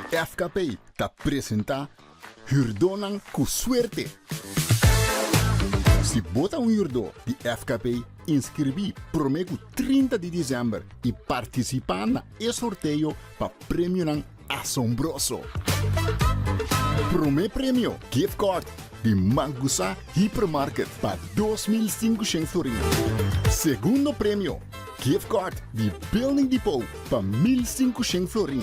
FKP ta presenta Hürdónan ku Suerte! Si bo ta un hürdó di FKP, inskribí promé ku 30 di desèmber i partisipá na e sorteo pa premionan asombroso! Promé premio, gift card di Mangusa Hypermarket pa 2500 florin. Segundo premio, gift card di Building Depot pa 1500 florin.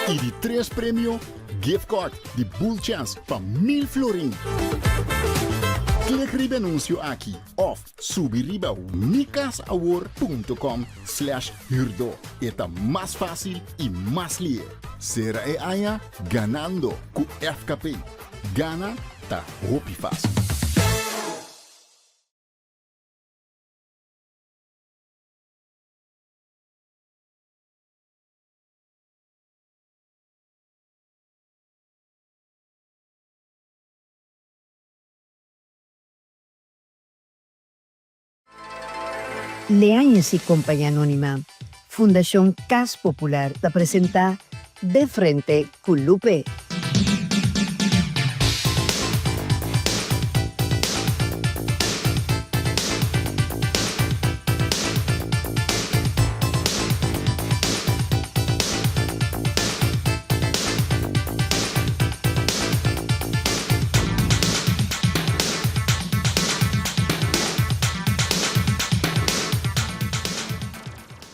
I di tres premio, gift card di Bull Chance pa 1000 florin. Klik riba e anuncio aki of subi riba mikasawor.com slash huurdo. E ta mas fácil i mas lihe. Sera e aña ganando ku FKP. Gana ta hopi fácil. Leaños y Compañía Anónima, Fundacion Cas Popular ta presenta De Frente cu Lupe.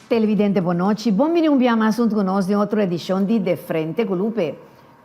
Televidente bon nochi, bon bini un bia mas hunto cu nos den otro edicion di De Frente cu Lupe.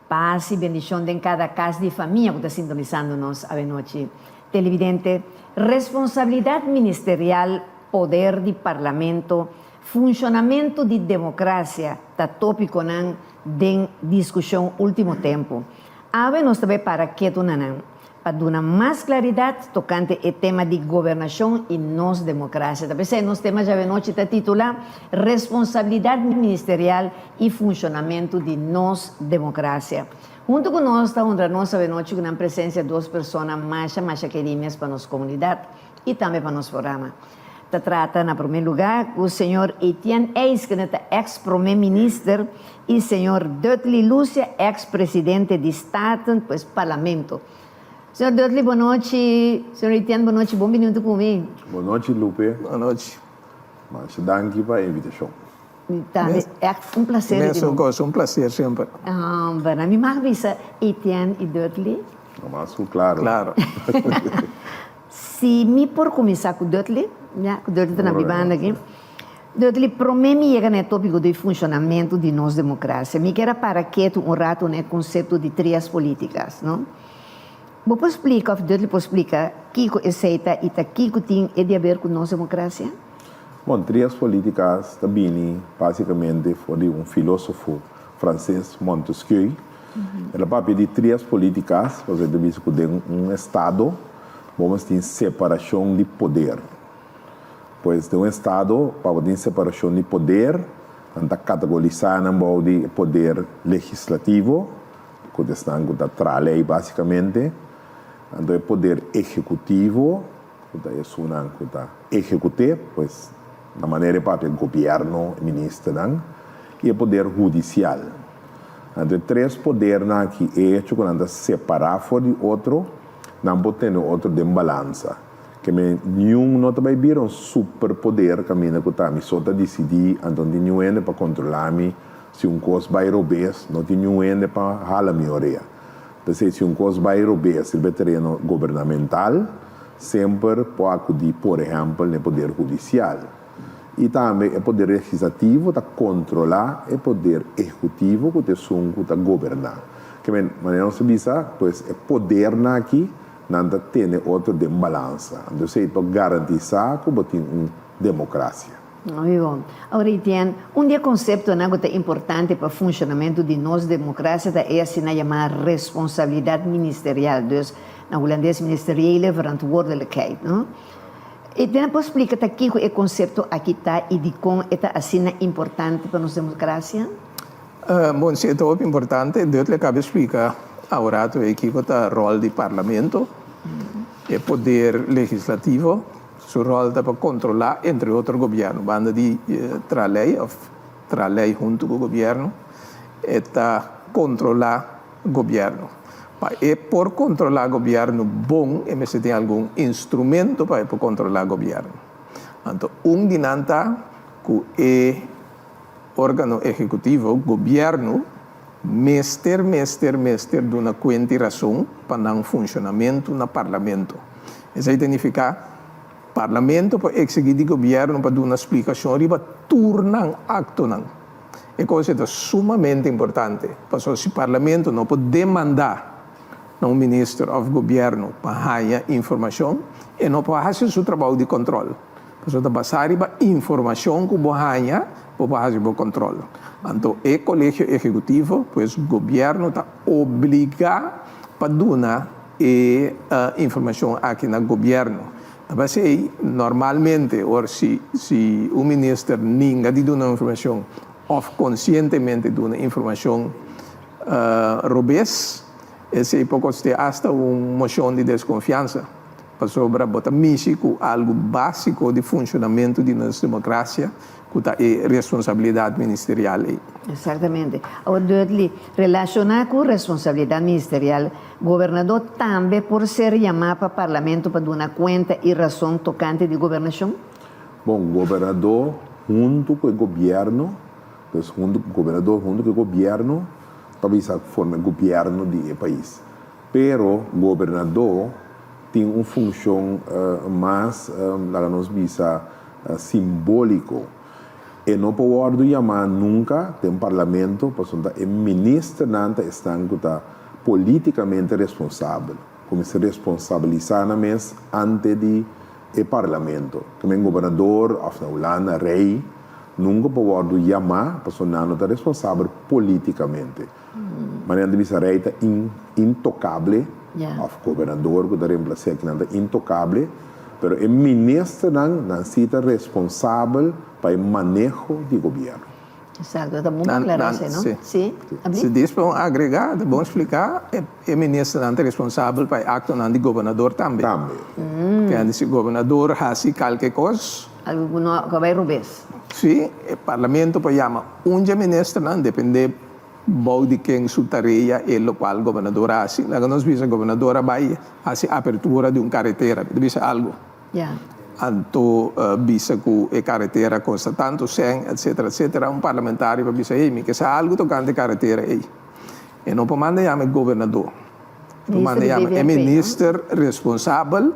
Paz y bendicion den cada cas di famia cu ta sintonisando nos awenochi. Televidente, responsabilidad ministerial, poder di Parlamento, funcionamento di democracia ta topiconan den discusion ultimo tempo. Awe nos ta bay para ketu na nan pa duna mas claridad tocante e tema di gobernacion y nos democracia. Ta pesey nos tema djawe-nochi ta titula Responsabilidad Ministerial y Funcionamento di Nos Democracia. Hunto cu nos ta honra nos awe-nochi cu nan presencia dos persona masha masha keri mes pa nos comunidad y tambe pa nos programa. Ta trata na prome lugar cu señor Etienne Eis, kende ta ex prome minister, y señor Dudley Lucia, ex presidente di Staten, pues Parlamento. Señor Dudley, bon nochi. Señor Etienne, bon nochi. Bon bini hunto cu mi. Bon nochi, Lupe. Bon nochi. Masha danki pa e invitacion. Ta echt un placer. Mesun cos, un placer semper. Bueno, mi mag bisa Etienne y Dudley? Mas cu claro. Claro. Si mi por kuminsá ku Dudley, ya, ku Dudley ta na mi banda aki. Dudley, promé mi yega na e tópiko di funshonamentu di nos demokrasia, mi kier a para ketu un ratu na e konsepto di trias polítikas, no? Bo por splika òf Dudley por splika kiko esei ta i ta kiko tin e di haber ku nos demokrasia? Bon, trias polítikas ta bini básikamente for di un filósofo franses, Montesquieu. El a papia di trias polítikas, pasobra e ta bisa ku den un estado bo mester tin separashon di poder. Pues den un estado pa bo tin separashon di poder, nan ta kategorisá nan bou di e poder legislativo, ku ta esnan ku ta traha lei básikamente, anto e poder ehekutivo, ku ta esunnan ku ta ehekut'é, pues na manera e papia gobièrnu, e ministernan, i e poder hudisial. Anto e tres podernan aki, e hecho ku nan ta separá for di otro, nan por tene otro den balansa. Ke men niun no ta bai bira un superpoder kaminda ku ta mi so ta disidí, anto no tin niun hende pa kontrolá mi, si un kos bai robes, no tin niun hende pa hala mi orea. P'esei si un kos bai robes riba e tereno gobernamental, semper por akudí por ehèmpel na e poder hudisial. I tambe e poder legislativo ta kontrolá e poder ehekutivo ku ta esun ku ta goberná. Ke men, manera nos ta bisa, pues e podernan aki nan ta tene otro den balansa. Anto esei por garantisá ku bo tin un demokrasia. Muy bon. Awor Etienne, un di e konseptonan ku ta importante pa funshonamentu di nos demokrasia ta e asina yamá responsabilidat ministerial, dus na hulandes ministeriële verantwoordelijkheid, no? Etienne por splika ta kiko e konsepto aki ta i dikon e ta asina importante pa nos demokrasia? Bon, si e ta hopi importante. Dudley a kaba splika aworato ei kiko ta ròl di parlamento, e poder legislativo. Su ròl ta pa kontrolá, entre otro, gobièrnu. Banda di traha lei òf traha lei huntu ku gobièrnu. E ta kontrolá gobièrnu. Pa e por kontrolá gobièrnu bon, e mester tin algun instrumento pa e por kontrolá gobièrnu. Anto un di nan ta ku e órgano ehekutivo, gobièrnu, mester, mester, mester duna kuenta i rason pa nan funshonamentu na parlamento. Esei ta nifiká parlamento por eksigí di gobièrnu pa duna splikashon riba tur nan aktonan. E kos ei ta sumamente importante, pasobra si parlamento no por demandá na un minister òf gobièrnu pa haña informashon, e no por hasi su trabou di kòntròl. Pasobra ta basá riba informashon ku bo haña, bo por hasi bo kòntròl. Anto e kolegio ehekutivo, pues gobièrnu ta obligá pa duna e informashon aki na gobièrnu. Ta p'esei, normalmente ora si si un minister ninga di duna informashon òf konsientemente duna informashon robes, esei por kosté asta un moshon di deskonfiansa, pasobra bo ta mishi ku algu básiko di funshonamentu di nos demokrasia, ku ta e responsabilidat ministerial ei. Exactamente. Awor Dudley, relashoná ku responsabilidat ministerial, gobernadó tambe por ser yamá pa Parlamento pa duna kuenta i rason tokante di gobernashon? Bon, gobernadó huntu ku e gobièrnu, dus huntu, gobernador huntu ku e gobièrnu ta bisa forma e gobièrnu di e pais. Pero gobernadó tin un funshon mas, laga nos bisa, simbóliko. E no por wòrdu yamá nunka den parlamento pasobra ta e ministernan ta esnan ku ta polítikamente responsabel, ku mester responsabilisá nan mes ante di e parlamento. Tamen gobernador òf na Hulanda rei nunka por wòrdu yamá pasobra nan no ta responsabel polítikamente. Manera nan ta bisa rei ta intokable òf gobernador ku ta remplas'é aki nan ta intokable, pero e ministernan nan si ta responsabel pa e maneho di gobièrnu. Exacto, ta bon pa aclara esei, no? Si. Si dis pa un agrega, ta bon splica, e ministernan ta responsabel pa e actonan di gobernador tambe. Tambe. Kende si gobernador haci kalke cos. Algo cu no a bay robes. Si, e parlamento por yama un dje ministernan, depende Bou di ken su tarea e lokual gobernador a hasi. Laga nos bisa gobernador a bai hasi apertura di un karetera, mi ta bisa algu. Anto bisa ku e karetera kosta tantu sèn etsetera etsetera. Un parlamentario por bisa hey mi ke sa algu tokante e karetera ei. E no por manda yama e gobernador. E por manda yama e minister responsabel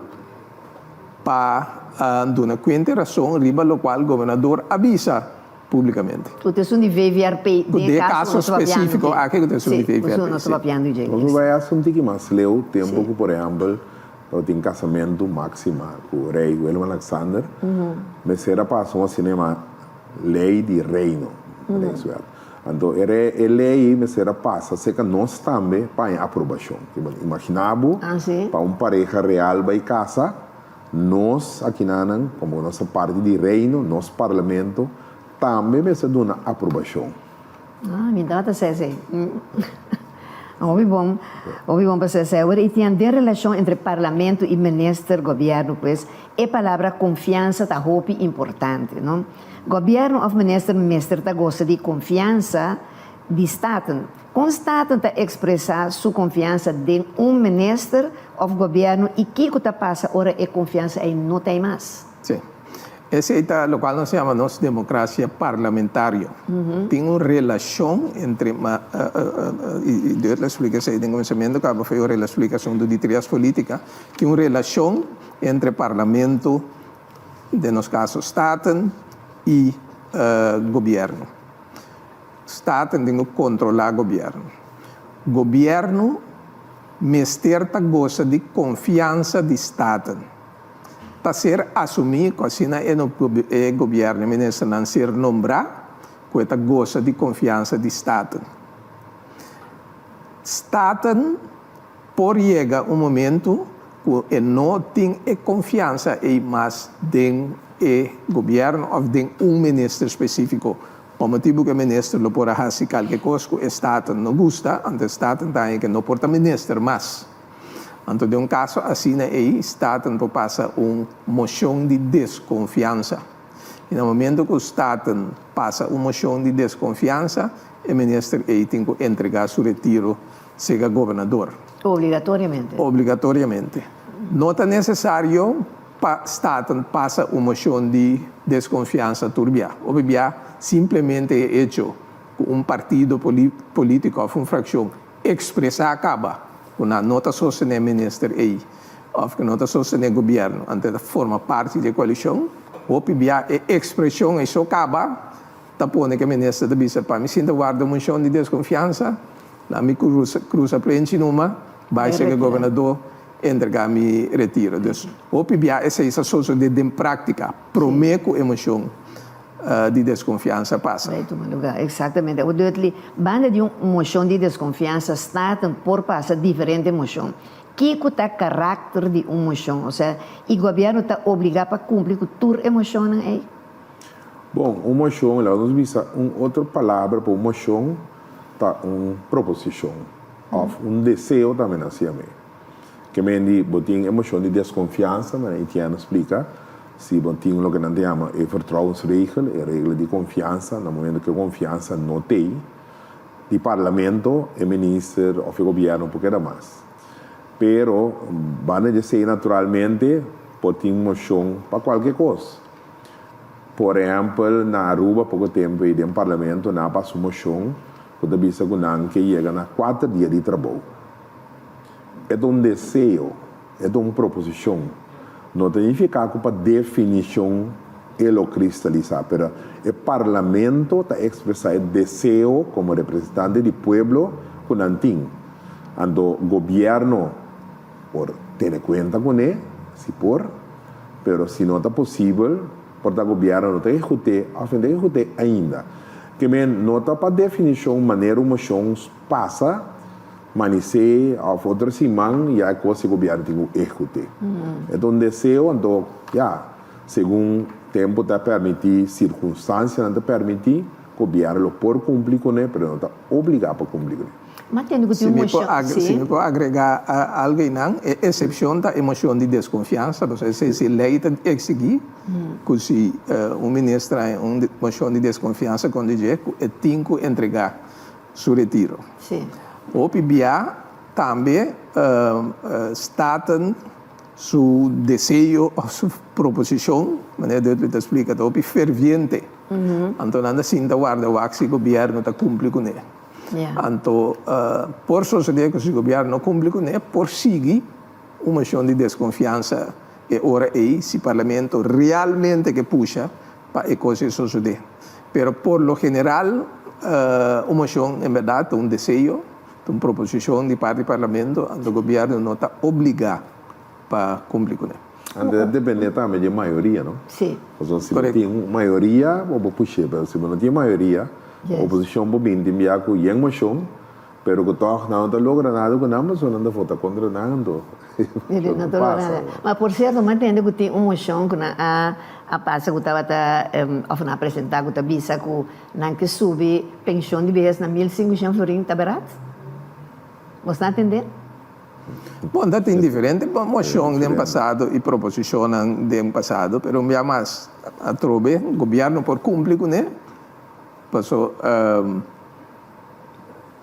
pa duna kuenta e rason riba lokual gobernador a bisa. Públikamente. Ku ta esun di VVRP, den e kaso spesífiko aki ku ta esun di VVRP, si. Nos ta papiando dje. Nos por bai hasta un tiki mas leu, tempu ku por ehèmpel tabatin kasamentu Máxima ku rei Willem Alexander, mester a pasa un asina yama lei di reino, Rijkswet. Anto e e lei ei mester a pasa serka nos tambe pa haña aprobashon. Imaginá bo pa un pareha real bai kasa, Nos akinanan, komo nos ta parti di Reino, nos Parlamento tambe mester duna aprobashon. Ah, mi tabata sa esei. Hopi bon, hopi bon pa sa esei. Awor, i tin den relashon entre Parlamento i Minister, Gobièrnu, pues, e palabra konfiansa ta hopi importante, no? Gobièrnu òf Minister mester ta gosa di konfiansa di Staten. Kon Staten ta ekspresá su konfiansa den un minister òf gobièrnu i kiko ta pasa ora e konfiansa ei no ta ei mas? Sí. Esei ta lokual nos yama nos demokrasia parlamentario. Tin un relashon entre ma i Deur la splika esei den kuminsamentu kaba fei ora el a splika asuntu di trias politika. Tin un relashon entre parlamento, den nos kaso Staten, i gobièrnu. Staten tin ku kontrolá gobièrnu. Gobièrnu mester ta gosa di konfiansa di Staten. Ta ser asumí ku asina e e gobièrnu e ministernan ser nombrá ku e ta gosa di konfiansa di Staten. Staten por yega un momentu ku e no tin e konfiansa ei mas den e gobièrnu òf den un minister spesífiko. Pa motibu ku e minister lo por a hasi kalke kos ku e Staten no gusta, anto e Staten ta haña ku e no por ta minister mas. Anto den un kaso asina ei, Staten por pasa un moshon di deskonfiansa. I na momento ku Staten pasa un moshon di deskonfiansa, e minister ei tin ku entregá su retiro sega gobernador. Obligatoriamente. Obligatoriamente. No ta nesesario pa Staten pasa un moshon di deskonfiansa tur bia. Hopi bia simplemente e echo ku un partido polítiko òf un frakshon ekspresá kaba ku nan no ta sostené minister ei òf ku no ta sostené gobièrnu, anto e ta forma parti di e koalishon. Hopi bia e ekspreshon ei so kaba ta pone ku e minister ta bisa, Pa mi sinta warda un moshon di deskonfiansa, laat mi krusa plenchi numa, bai serka gobernador entregá mi retiro. Dus hopi bia esei sa sosodé den práktika promé ku e moshon di deskonfiansa pasa. Bai tuma lugá, eksaktamente. Awor Dudley, banda di un moshon di deskonfiansa, Staten por pasa diferente moshon. Kiko ta karakter di un moshon? Osea, i gobièrnu ta obligá pa kumpli ku tur e moshonnan ei? Bon, un moshon, laga nos bisa un otro palabra pa un moshon ta un proposishon òf un deseo tambe nan siña mi. Ke men di bo tin e moshon di deskonfiansa, manera Etienne a splika, si bo tin loke nan ta yama e vertrouwensregel, e regla di konfiansa, na momento ku e konfiansa no t'ei, di parlamento e minister òf e gobièrnu por keda mas. Pero banda di esei naturalmente por tin moshon pa kualke kos. Por ehèmpel na Aruba poko tempu ei den parlamento nan a pasa un moshon ku ta bisa ku nan ke yega na kuater dia di trabou. E ta un deseo, e ta un proposishon. No ta nifiká ku pa definishon e lo kristalisá, pero e parlamento ta ekspresá e deseo komo representante di pueblo ku nan tin. Anto gobièrnu por tene kuenta kuné, si por, pero si no ta posibel, por ta gobièrnu no ta ehekut'é òf no ta ehekut'é ainda. Ke men no ta pa definishon manera un moshon pasa. Manisé of otro siman ya e kos e gobièrnu tin ku ehekut'é. E ta un deseo anto ya segun tempu ta permití, sirkunstansianan ta permití, gobièrnu lo por kumpli kuné pero no ta obligá pa kumpli kuné. Ma tende ku tin un moshon, si. Si mi por agregá algu einan, e eksepshon ta e moshon di deskonfiansa, pasobra esei si lei ta eksigí ku si un minister haña un moshon di deskonfiansa kontra dje ku e tin ku entregá su retiro. Hopi bia tambe Staten su deseo of su proposicion, manera Dudley ta splica, ta hopi ferviente. Anto nan ta sinta warda wak si gobierno ta cumpli cune. Anto por sosode cu si gobierno no cumpli cune, por sigui un mocion di desconfiansa e ora ey si Parlamento realmente ke pusha pa e cos ey sosode. Pero por lo general un mocion en berdad ta un deseo, ta un proposicion di parti di Parlamento, anto gobierno no ta obliga pa cumpli cune. Anto ta depende tambe di e mayoria, no? Si. Pasobra si bo tin mayoria bo por push'é, pero si bo no tin mayoria, oposicion por binti bia cu yen mocion, Pero ku tòg nan no ta logra nada ku nan pasobra nan ta vota kontra nan anto no ta logra nada. Ma por sierto mi a tende ku tin un moshon ku nan a a pasa ku tabata òf nan a presentá ku ta bisa ku nan ke subi penshon di behes na 1500 florin, ta bèrdat? Bos ta tende? Bon, ta tin diferente moshon den pasado i proposishonnan den pasado, pero un bia mas atrobe gobièrnu por kumpli kuné, paso.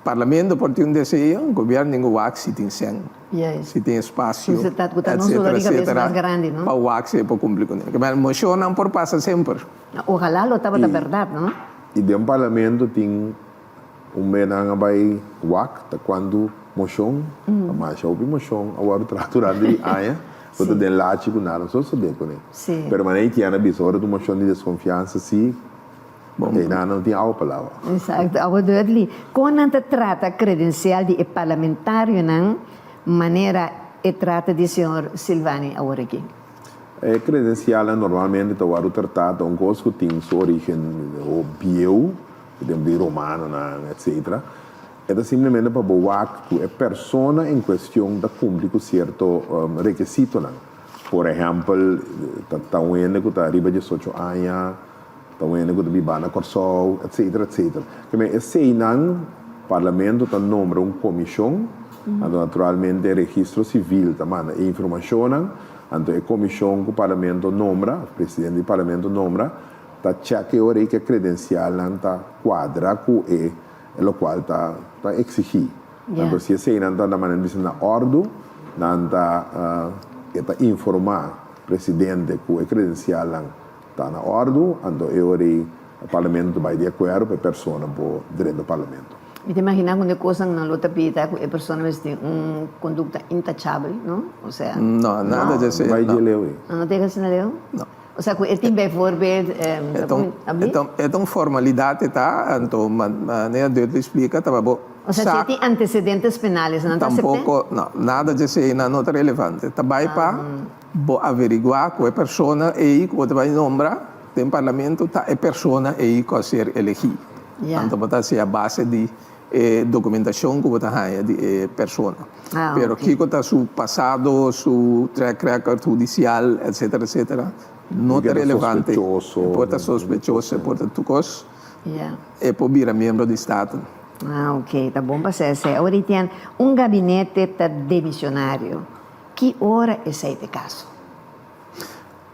Parlamento por tin un deseo, gobierno tin cu wak si tin cen, si tin espacio, etcetera, etcetera, pa wak si e por cumpli cu ne. Mocionnan por pasa semper. Ojalá lo tabata berdad, no? Y den parlamento tin un be nan a bay wak ta cuanto mocion, ta masha hopi mocion a wordo traha durante di aña, cu ta den lachi cu nada no sosode cu ne. Pero manera Etienne a bisa ora ta un mocion di desconfiansa si. Bon, einan no tin awa pa laba. Exacto. Awa Dudley, con nan ta trata credencial di e parlamentarionan manera e trata di señor Silvani awor aki? E credencialnan normalmente ta wòrdu tratá ta un cos cu tin su origen bieu, di tempo di romanonan, etcetera. E ta simplemente pa bo wak cu e persona en cuestion ta cumpli cu cierto requisitonan. Por ehempel, ta un hende cu ta riba diesocho aña, Ta un hende ku ta biba na Kòrsou, etsetera, etsetera. Ke men eseinan Parlamento ta nombra un komishon, anto naturalmente Registro Sivil ta manda e informashonnan, anto e komishon ku Parlamento nombra, òf presidente di Parlamento nombra, Ta check e ora ei ku e kredensialnan ta kuadra ku e lokual ta ta eksigí. Anto si eseinan ta na manera di bisa na òrdu, nan ta e ta informá presidente ku e kredensialnan ta na òrdu, anto e ora ei parlamento ta bai di akuerdo pa e persona por drenta parlamento. Mi ta imaginá ku un di e kosnan nan lo ta pidi ta ku e persona mester tin un kondukta intachabel, no? Osea. No, nada di esei. No bai dje leu ei. No ta asina leu? No. Osea ku e tin bijvoorbeeld. E ta un formalidat e ta, anto manera Dudley splika ta pa bo sa. Osea si e tin antecedentes penales nan ta asept'é? Tampoko, no, nada di esei nan no ta relevante. Ta bai pa bo averiguá ku e persona ei ku bo ta bai nombra den parlamento ta e persona ei ku a ser elegí. Anto bo ta hasi a base di e dokumentashon ku bo ta haña di e persona. Pero kiko ta su pasado, su track record hudisial, etcetera, etcetera, no ta relevante. E por ta sospechoso, e por ta tur kos, e por bira miembro di Staten. Ah, ok, ta bon pa sa esei. Awor Etienne, un gabinete ta demisionario. Ki ora esei ta e kaso?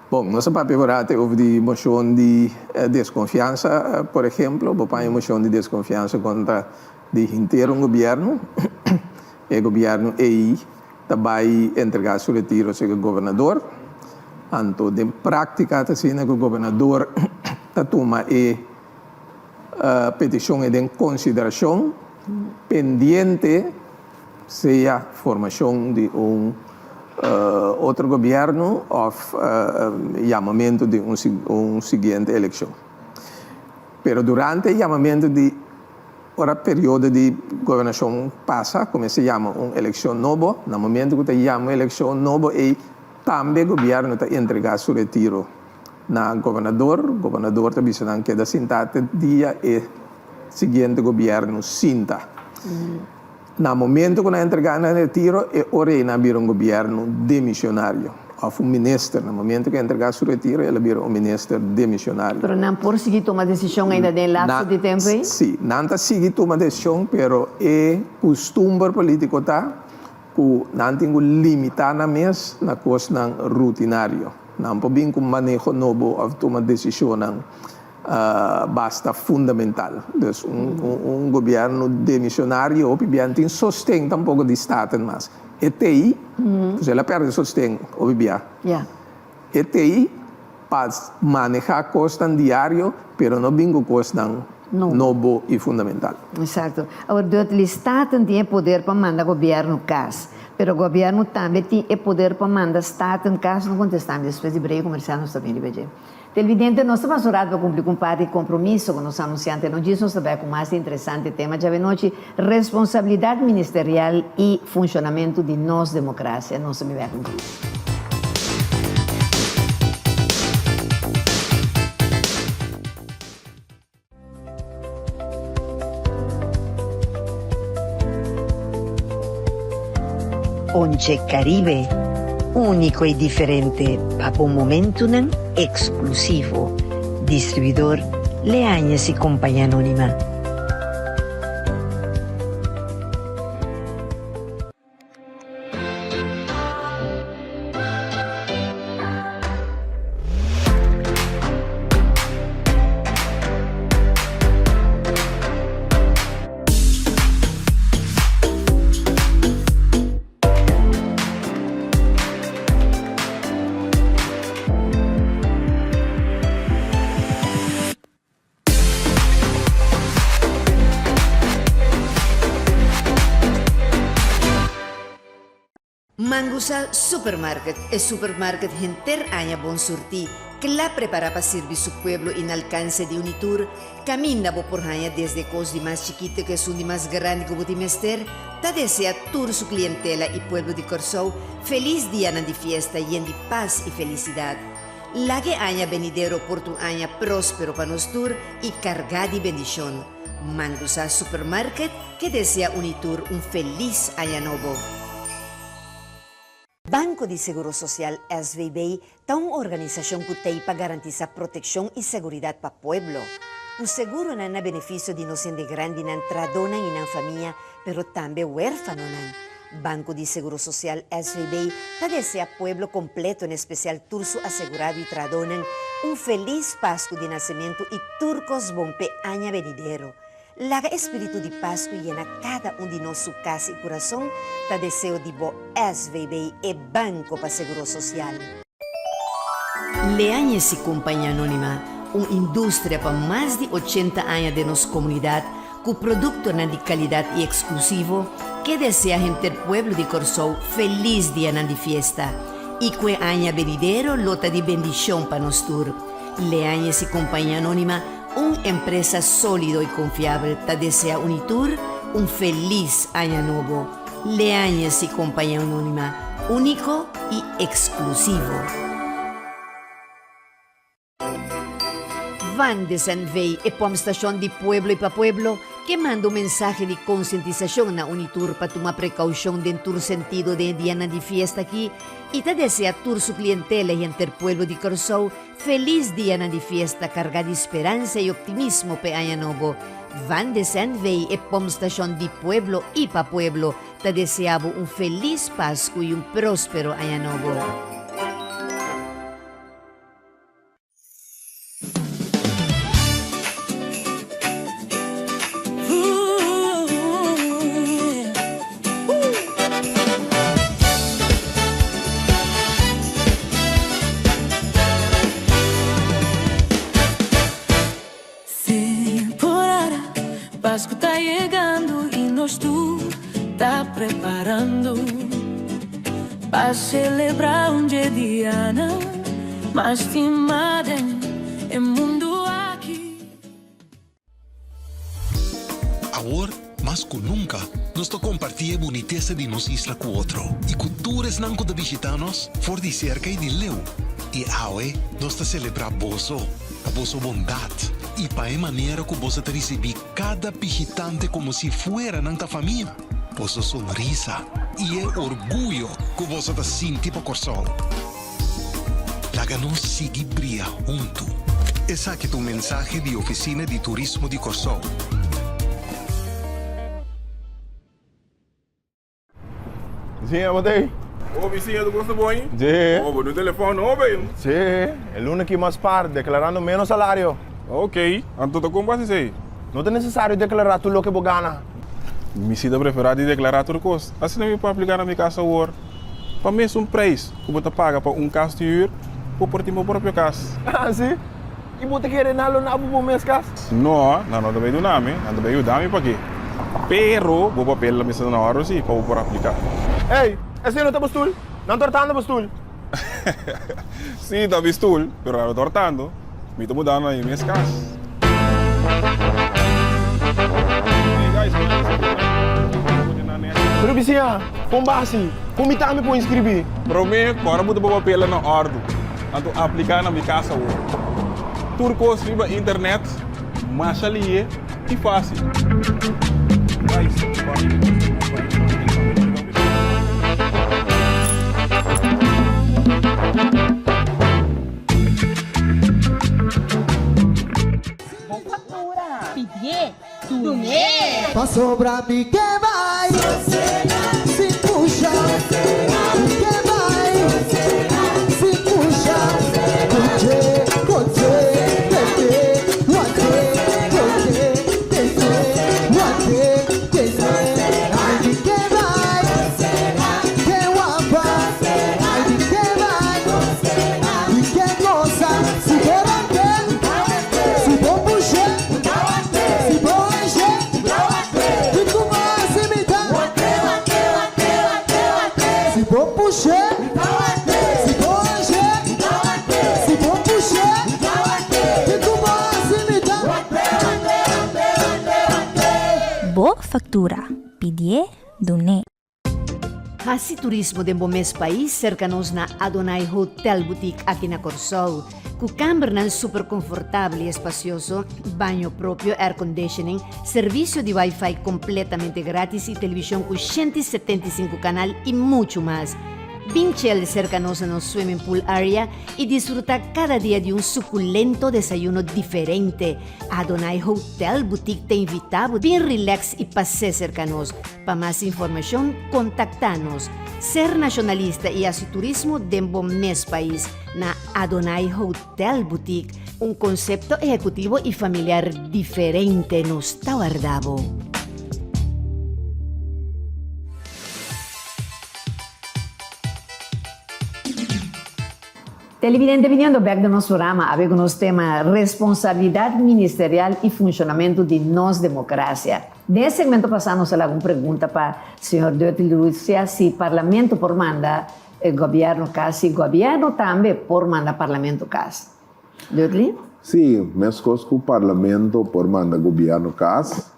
Bon, nos a papia por ate over di mocion di desconfiansa, por ehemplo, bo paña mocion di desconfiansa contra di henter un gobierno, e gobierno ey ta bay entrega su retiro cerca gobernador, anto den practica ta asina cu gobernador ta tuma e peticion ey den consideracion pendiente sea formacion di un otro gobierno of yamamento di un siguiente eleccion. Pero durante e yamamento di ora periodo di gobernacion pasa cu mester yama un eleccion nobo, na momento cu ta yama un eleccion nobo ey tambe gobierno ta entrega su retiro na gobernador, gobernador ta bisa nan keda sinta te dia e siguiente gobierno sinta. Na momento ku nan entrega nan retiro e ora ei nan bira un gobierno demisionario òf un minister na momento ku e entrega su retiro el a bira un minister demisionario. Pero nan por sigui tuma desishon ainda den lapso di tempu ei? Si, nan ta sigui tuma desishon pero e kustumber politiko ta ku nan tin ku limitá nan mes na kosnan rutinario. Nan por bin ku maneho nobo òf tuma desishonnan basta fundamental. Dus un gobierno demisionario hopi bia no tin sosten tampoco di Staten mas. E tei, pues el a perde sosten hopi bia. E tei pa maneha cosnan diario pero no bin cu cosnan nobo y fundamental. Exacto. Awor Dudley, Staten tin e poder pa manda gobierno cas, pero gobierno tambe tin e poder pa manda Staten cas? No contesta mi despues di breve comercial nos ta bin riba dje. Televidente, nos ta pasa un rato pa cumpli cu un par di compromiso cu nos anunciante no djis nos ta bay cu mas di interesante tema djawe nochi, responsabilidad ministerial y funcionamento di nos democracia. Nos ta bin bek un djis. Ponche Caribe, úniko i diferente pa bo momentunan eksklusivo. Distribuidor Leañez i Compañía Anónima. Mangusa Supermarket, e supermarket henter aña bon surtí, kla prepará pa sirbi su pueblo i na alkanse di un i tur, kaminda bo por haña desde kos di mas chikito ku esun di mas grandi ku bo tin mester, ta desea tur su klientela i pueblo di Kòrsou felis dianan di fiesta yen di pas i felisidat. Laga e aña benidero por ta un aña próspero pa nos tur i kargá di bendishon. Mangusa Supermarket ke desea uni tur un felis aña nobo. Banko di Seguro Sosial, SVB, ta un organisashon ku t'ei pa garantisá protekshon i seguridat pa pueblo. Ku seguronan na benefisio di nos hende grandinan, trahadónan i nan famia, pero tambe wérfanonan. Banco di Seguro Social, SVB, ta desea pueblo completo en especial tur su asegurado y trahadónan un feliz Pascu di Nacementu y tur cos bon p'e aña benidero. Laga e spiritu di Pascu yena cada un di nos su cas y curason, ta deseo di bo SVB e Banco pa Seguro Social. Leañez y Compañía Anónima, un industria pa mas di ochenta aña den nos comunidad cu productonan di calidad y exclusivo, ke desea henter pueblo di Corsou feliz dianan di fiesta y cu e aña benidero lo ta di bendicion pa nos tur. Leañez y Compañía Anónima, un empresa solido y confiabel, ta desea un y tur un feliz aña nobo. Leañez y Compañía Anónima, único y exclusivo. Van de Zandvee, e pompstation di pueblo y pa pueblo, ke manda un mensahe di konsientisashon na Unitur pa tuma prekoushon den tur sentido den e dianan di fiesta aki y ta desea tur su klientela y henter pueblo di Kòrsou felis dianan di fiesta kargá di speransa y optimismo p'e aña nobo. Van de Zandvee, e pompstation di pueblo y pa pueblo, Ta desea bo un felis Pascu y un prospero Aña Nobo. Temporada, Pascu ta yegando y nos tur ta preparando pa celebra un dje dianan mas stima den e mundo aki. Awor, mas ku nunka, nos ta kompartí e bunitesa di nos isla ku otro i ku tur esnan ku ta bishitá nos for di serka i di leu. I awe nos ta selebrá boso pa boso bondat i pa e manera ku boso ta risibí kada bishitante komo si fuera nan ta famia, boso sonrisa i e orguyo ku boso ta sinti pa Kòrsou. Laga nos sigui bria huntu. Esaki ta un mensahe di Ofisina di Turismo di Kòrsou. Bisiña, bo ta ei? Oh, bisiña, tu kosta bon? Sí. Oh, bo no telefòn no, bay. Sí, e luna aki mas par, deklarando ménos salario. Ok, anto ta kon bo hasi esei? No ta nesesario deklará tur loke bo gana. Mi si ta preferá di deklará tur kos. Asina mi por apliká na mi kas awor. Pa mesun preis ku bo ta paga pa un kas di hür, bo por tin bo propio kas. Ah, si? I bo ta kere nan lo na bo bo mes kas? No, nan no ta bai duna mi, nan ta bai yuda mi p'aki. Pero bo papel lo mester ta na òrdu si, pa bo por apliká. Ey, esei no ta bo stul? Nan ta hortando bo stul. Si, ta mi stul, pero nan no ta hortando. Mi ta mudando na mi mes kas. Pero bisiña, kon basi? Kon mi tambe por inskribí? Promé, kòrda bo ta bo papelnan na òrdu. Anto apliká na mi kas awor. Tur kos riba internet, masha lihe i fásil. Bo factura, pidié, dun'é! Pasobra mi ke bai sin pusha Mi ke bai sin pusha Koche, koche, tete, wate Koche, tete, wate, tete Ay mi ke bai, ke wapa Ay mi ke bai Mi ke gosa Si bo rompe, si bo pushe Si bo hanshe, kiko bo hasi mi ta Si bo pushe, si bo hanshe Si bo pushe, kiko bo hasi mi ta. Bo factura, pidié, dun'é. Hasi turismo den bo mes pais serka nos na Adonai Hotel Boutique aki na Kòrsou. Ku kambernan super konfortabel i espasioso, baño propio, air conditioning, servisio di wifi kompletamente gratis i televishon ku 175 kanal i muchu mas. Bin chel serka nos na nos swimming pool area i disfrutá kada dia di un sukulento desayuno diferente. Adonai Hotel Boutique ta invitá bo bin relax i pas'é serka nos. Pa mas informashon kontaktá nos. Ser nashonalista i hasi turismo den bo mes pais na Adonai Hotel Boutique, un konsepto ehekutivo i familiar diferente nos ta warda bo. Televidente biniendo bek den nos programa awe ku nos tema Responsabilidat Ministerial i Funshonamentu di Nos Demokrasia. Den e segmento pasá nos a laga un pregunta pa señor Dutty Lucia si Parlamento por manda Gobièrnu kas si Gobièrnu tambe por manda Parlamento kas. Dudley? Sí, meskos ku Parlamento por manda Gobièrnu kas,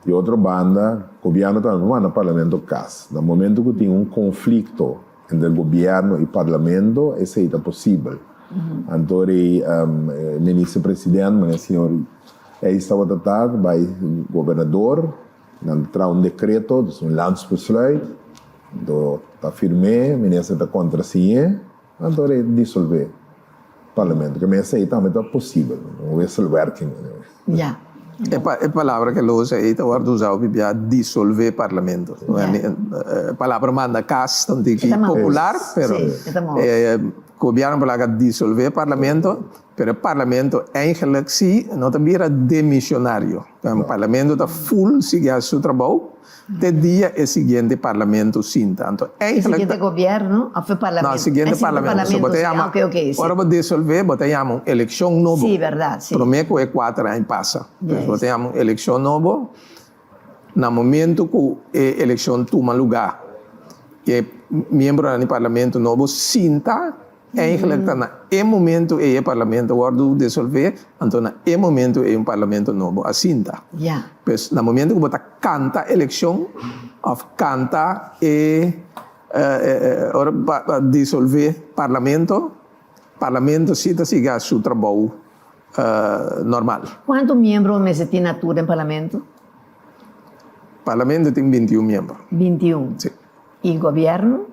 di otro banda Gobièrnu tambe por manda Parlamento kas. Na momento ku tin un konflikto entre Gobièrnu i Parlamento esei ta posibel. Anto rei Minister President, manera señor Eis tabata ta, bai Gobernador, nan ta traha un dekreto, dus un landsbesluit, anto ta firm'é, Minister ta kontrasiñ'é. Anto rei disolvé parlamento, ke men esei tambe ta posibel, un wisselwerking. Ya. E palabra ke lo usa ei ta wòrdu usá hopi bia, disolvé parlamento. E palabra manda kas ta un tiki popular, pero gobièrnu por laga disolvé parlamento, pero e parlamento eigenlijk si no ta bira demisionario. Parlamento ta ful sigui hasi su trabou. Te dia e siguiente parlamento sinta. Anto E eigenlijk siguiente gobierno of e parlamento? No, e siguiente parlamento. So bo ta yama, Ok, ok, si. ora bo disolve, bo ta yama un eleccion nobo. Si, berdad, si. Prome cu e cuater aña pasa. Yes. Bo ta yama un eleccion nobo. Na momento cu e eleccion tuma lugar, e miembronan di parlamento nobo sinta, Eigenlijk ta na e momento ei e parlamento wòrdu desolvé, anto na e momento ei un parlamento nobo a sinta. Pues na momento ku bo ta kanta elekshon òf kanta e ora pa disolvé parlamento, parlamento si ta sigui hasi su trabou normal. Kuantu miembro mester tin na tur den parlamento? Parlamento tin 21 miembro. 21? Si. I gobièrnu?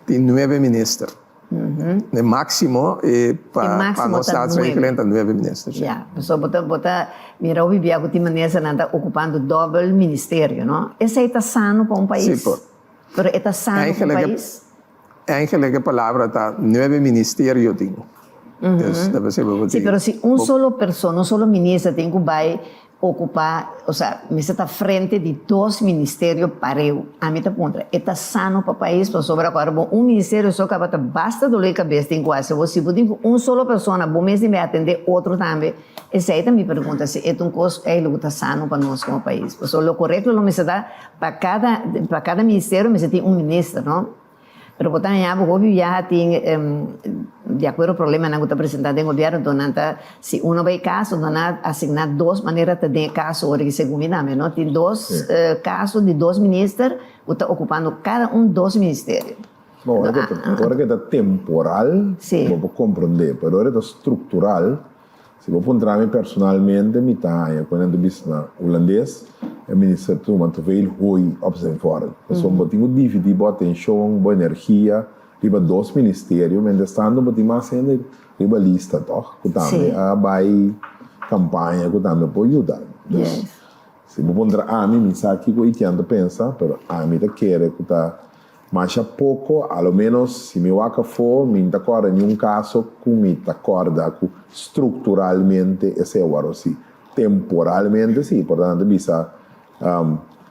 Tin nuebe minister. E maximo e pa pa nos staatsregeling ta nuebe minister. Ya, pasobra bo ta bo ta mira hopi bia ku tin ministernan ta okupando dòbel ministerio, no? Esei ta sano pa un pais? Si por. Pero e ta sano pa un pais? Eigenlijk e palabra ta nuebe ministerio tin. Dus ta pesei bo por Si, tin. pero si un solo persona, un solo minister tin ku bai Ocupa, osea, mester ta frente di dos ministerio pareu. Ami ta puntra, e ta sano pa pais? Pasobra cu ora bo un ministerio so caba ta basta dolor di cabes tin cu haci bo. Si bo tin cu un solo persona, bo mes tin bay atende otro tambe. Esey ta mi pregunta, si e ta un cos eigenlijk cu ta sano pa nos como pais. Pasobra lo corecto lo mester ta pa cada, pa cada ministerio mester tin un minister, no? Pero bo ta haña bo hopi biaha tin di akuerdo problemanan ku ta presentá den gobièrnu enton nan ta si uno bai kaso nan a asigná dos manera ta den e kaso ora ki segun mi tambe no tin dos kaso di dos minister ku ta okupando kada un dos ministerio. Bon ora ke ta ora ke ta temporal bo por komprondé pero ora ta struktural Si bo puntra mi personalmente mi ta haña ku nan ta bisa na hulandes e minister tuma te veel hooi op zijn vork. Pasobra bo tin ku dividí bo atenshon, bo energia riba dos ministerio, mientrastanto bo tin mas hende riba lista tòg ku tambe a bai kampaña ku tambe por yuda. Dus si bo puntra ami mi sa kiko Etienne ta pensa pero ami ta kere ku ta Masha poko, a lo ménos si mi wak afó, mi n'ta kòrda niun kaso ku mi ta kòrda ku strukturalmente esei a wòrdu hasi. Temporalmente sí, por tanto bisa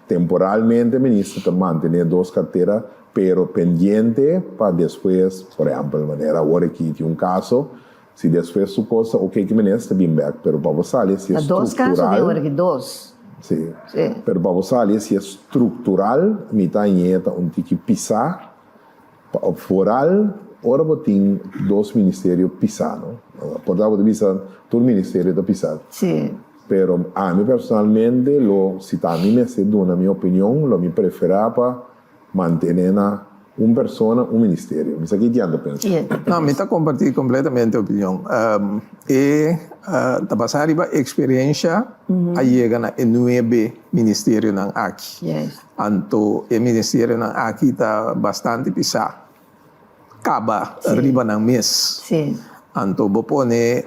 temporalmente minister ta mantené dos kartera, pero pendiente pa despues, por ehèmpel manera awor aki tin un kaso, si despues su kos ta oke ki minister ta bin bèk, pero pa bo sali si e Ta dos kaso struktural. den awor aki, dos. Sí. Sí. Pero pa bo sali si e struktural, mi ta hañ'é ta un tiki pisá. Pa vooral ora bo tin dos ministerio pisá, no? Por ta bo ta bisa tur ministerio ta pisá. Sí. Pero ami personalmente lo, si ta ami mester duna mi opinion, lo mi preferá pa Mantené na un persona un ministerio. Mi sa ki Jan ta pensa. No, mi ta kompartí kompletamente e opinion. E ta basá riba eksperensha a yega na e nuebe ministerionan aki. Anto e ministerionan aki ta bastante pisá. kaba riba nan mes. Anto bo pone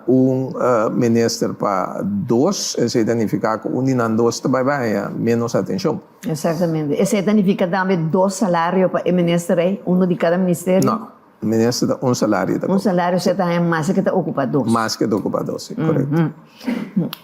un minister pa dos, esei ta nifiká ku un di nan dos ta bai bai haña ménos atenshon. Exactamente. Esei ta nifiká tambe dos salario pa e minister ei, uno di kada ministerio? No. Minister ta un salario ta Un salario se ta haña mas ke ta ocupa dos. Mas ke ta ocupa dos, si, correcto.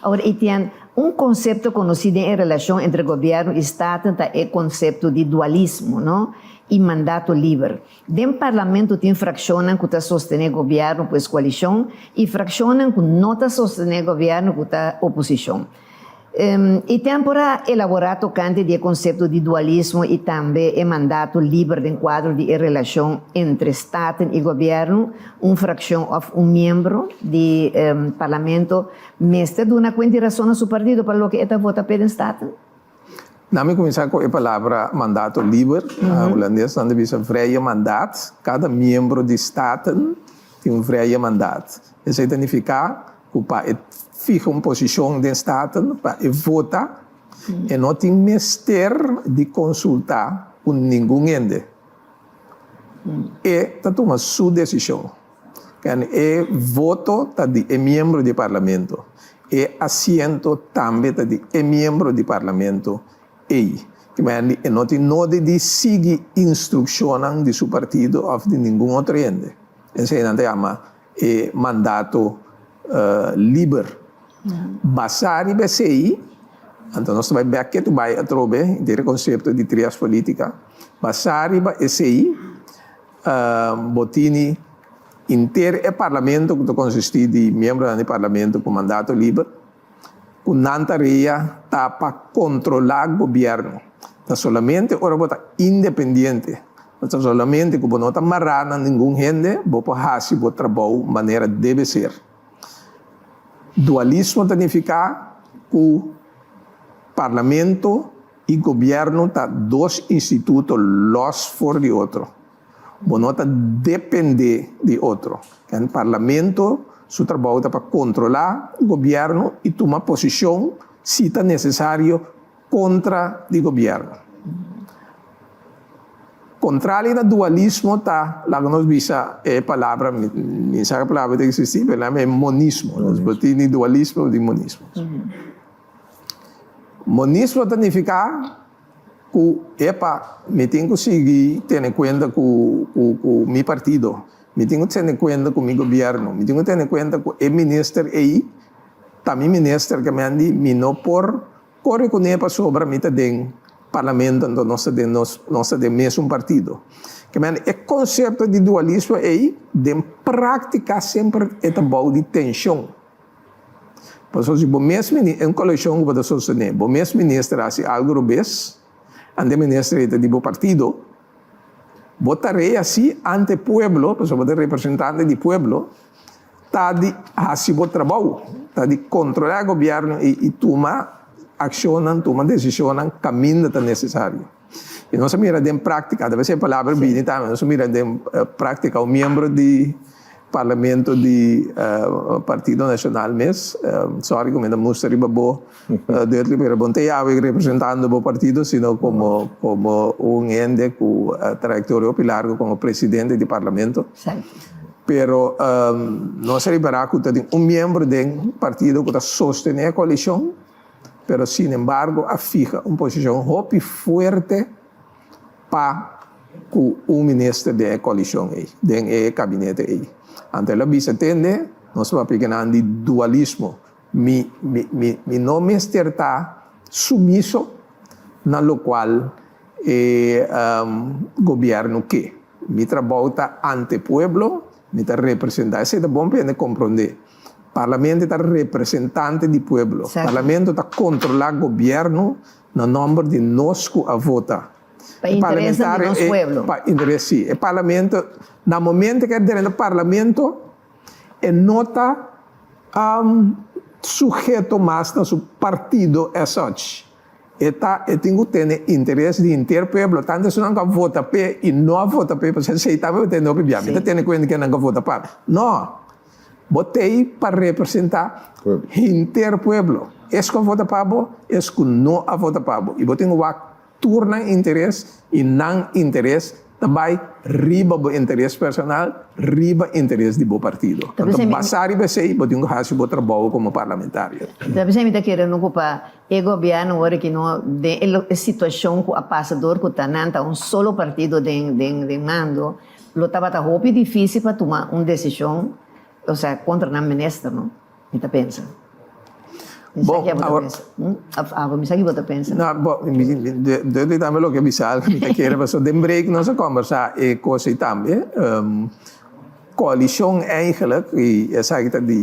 Awor, Etienne, un concepto conoci den e relacion entre gobierno y Staten ta e concepto di dualismo, no? Y mandato liber. Den Parlamento tin fraccionnan cu ta sostene gobierno, pues coalicion, y fraccionnan cu no ta sostene gobierno, cu ta oposicion. E tem por a elaborá tokante di e konsepto di dualismo i tambe e mandato liber den kuadro di e relashon entre Staten i Gobièrnu, un frakshon òf un miembro di Parlamento mester duna kuenta i rason na su partido pa loke e ta vota p'e den Staten? Na mi kuminsá ku e palabra mandato liber, na hulandes nan ta bisa vrije mandaat, kada miembro di Staten tin un vrije mandaat. Esei ta nifiká ku pa e fiha un posishon den Staten, pa e vota, e no tin mester di konsultá ku ningun hende. E ta tuma su desishon. Ken e voto ta di e miembro di Parlamento. E asiento tambe ta di e miembro di Parlamento ei. Kimendi e no tin nodi di sigui instrukshonnan di su partido òf di ningun otro hende. Esei nan ta yama e mandato liber. Basá riba esei, anto nos ta bai bèk ketu bai atrobe henter e konsepto di trias politica. Basá riba esei, bo tini henter e parlamento ku ta konsistí di miembronan di parlamento ku mandato liber, ku nan tarea ta pa kontrolá gobièrnu. Ta solamente ora bo ta independiente, ta solamente ku bo no ta mará na ningun hende, bo por hasi bo trabou manera debe ser. Dualismo ta nifiká ku parlamento i gobièrnu ta dos instituto lòs for di otro. Bo no ta dependé di otro. En Parlamento su trabou ta pa kontrolá gobièrnu i tuma posishon si ta nesesario kontra di gobièrnu. Kontrali na dualismo ta, laga nos bisa e palabra, mi sa ku e palabra ta eksistí, pero nan e monismo. Nos por tin di dualismo di monismo. Monismo ta nifiká Ku, epa, mi tin ku sigui tene kuenta ku ku mi partido, mi tin ku tene kuenta ku mi gobièrnu, mi tin ku tene kuenta ku e minister ei ta mi minister ke men di mi no por kore kuné pasobra mi ta den parlamento anto nos ta den nos nos ta den mesun partido. Ke men e konsepto di dualismo ei den práktika semper e ta bou di tenshon. Pasobra si bo mes mini un coalicion cu bo ta sostene, bo mes minister haci algo robes, ante e minister ei ta di bo partido, bo tarea si ante pueblo, pasobra bo ta representante di pueblo, ta di haci bo trabou, ta di controla e gobierno ei y tuma accionnan, tuma decisionnan caminda ta necesario. Y nos a mira den practica, ta bes e palabra bini tambe, nos a mira den practica un miembro di Parlamento di Partido Nacional mes, sorry cu mi ta mustra riba bo Dudley, pero bo no ta yawe representando bo partido, sino como como un hende cu trayectoria hopi largo como presidente di Parlamento. Pero nos a ripara cu ta tin un miembro den partido cu ta sostene e coalicion, pero sinembargo a fiha un posicion hopi fuerte pa ku un minister den e koalishon ei, den e kabinete ei. Anto el a bisa, Tende, nos ta papia kinan di dualismo. Mi, mi, mi, mi no mester ta sumiso na lokual e gobièrnu ke. Mi trabou ta ante pueblo, mi ta representá. Esei ta bon pa hende komprondé. Parlamento ta representante di pueblo. Parlamento ta kontrolá gobièrnu Na nomber di nos cu a vota. Pa interesnan di nos pueblo. Pa interes, si. E parlamento, na momento cu e drenta parlamento, e no ta suheto mas na su partido as such. E ta, e tin cu tene interes di henter pueblo. Tanto esunnan cu a vota p'e y no a vota p'e, pasobra esey tambe bo tene hopi bia. Mi ta tene cuenta kennan cu a vota pa mi. No! Bo t'ei pa representá henter pueblo. Es ku a vota pa bo, es ku no a vota pa bo. I bo tin ku wak tur nan interes i nan interes. Ta bai riba bo interes personal, riba interes di bo partido. Ta Anto p'esei mi. basá riba esei bo tin ku hasi bo trabou komo parlamentario. Ta p'esei mi ta kere no ku pa e gobièrnu ora ki no den e lo e situashon ku a pasa dor ku ta nan ta un solo partido den den den mando lo tabata hopi difísil pa tuma un desishon osea kontra nan minister no. Mi ta pensa. Mi sa Bon, ki abo ta awor. pensa. Of abo, mi sa ki bo ta pensa. No, bo, mi, mi, Dudley tambe loke a bisa, mi ta kere pasobra den break nos a kombersá e kos ei tambe. Koalishon eigenlijk, i esaki ta di,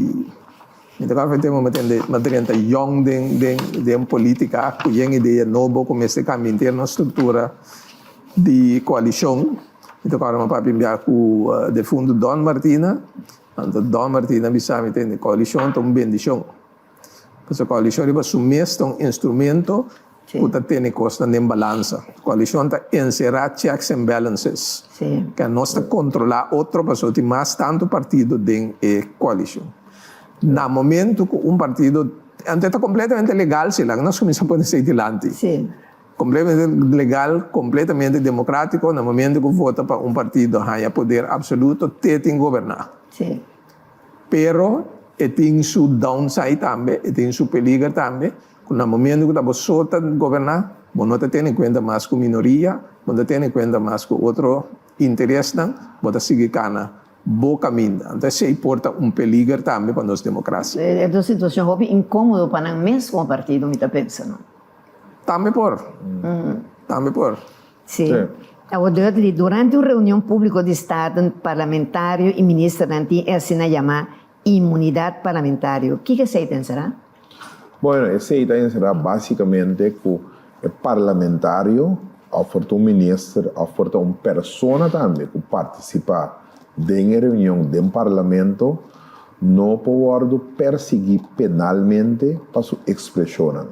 mi ta kòrda tempu mi tende, mi a drenta yòn den, den, den politika ku yen idea nobo ku mester kambia henter nos struktura di koalishon. Mi ta kòrda mi a papia un bia ku defuntu Don Martina. Anto Don Martin a bisa mi tende, Koalishon ta un bendishon. Pasobra koalishon riba su mes ta un instrumento ku ta tene kosnan den balansa. Koalishon ta enserá checks and balances. Ke nos ta kontrolá otro pasobra tin mas tantu partido den e koalishon. Na momento ku un partido, anto e ta kompletamente legal si, laga nos kuminsá pone esei dilanti. Completamente legal, completamente democratico, na momento cu vota pa un partido haya poder absoluto, te tin goberna. Pero e tin su downside tambe, e tin su peliger tambe, cu na momento cu ta bo so ta goberna, bo no ta tene cuenta mas cu minoria, bo no ta tene cuenta mas cu otro interesnan, bo ta sigui cana bo caminda. Anto esey por ta un peliger tambe pa nos democracia. E ta un situacion hopi incomodo pa nan mes como partido, mi ta pensa, no? Tambe por. Tambe por. Sí. Awor Dudley, durante un reunion públiko di Staten, parlamentario i ministernan tin e asina yamá inmunidat parlamentario. Kiko esei ta enserá? Bueno, esei ta enserá básikamente ku e parlamentario òf por ta un minister òf por ta un persona tambe ku partisipá den e reunion den parlamento no por wòrdu persiguí penalmente pa su ekspreshonnan.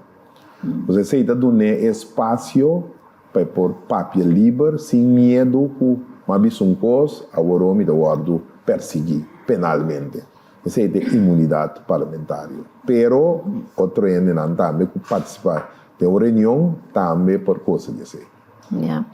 Pues esei ta dun'é e espasio pa e por papia liber sin miedu ku m'a bisa un kos, aworó mi ta wòrdu persiguí penalmente. Esei ta e inmunidat parlamentario. Pero otro hendenan tambe ku partisipá den un reunion tambe por kosa di esei. Ya.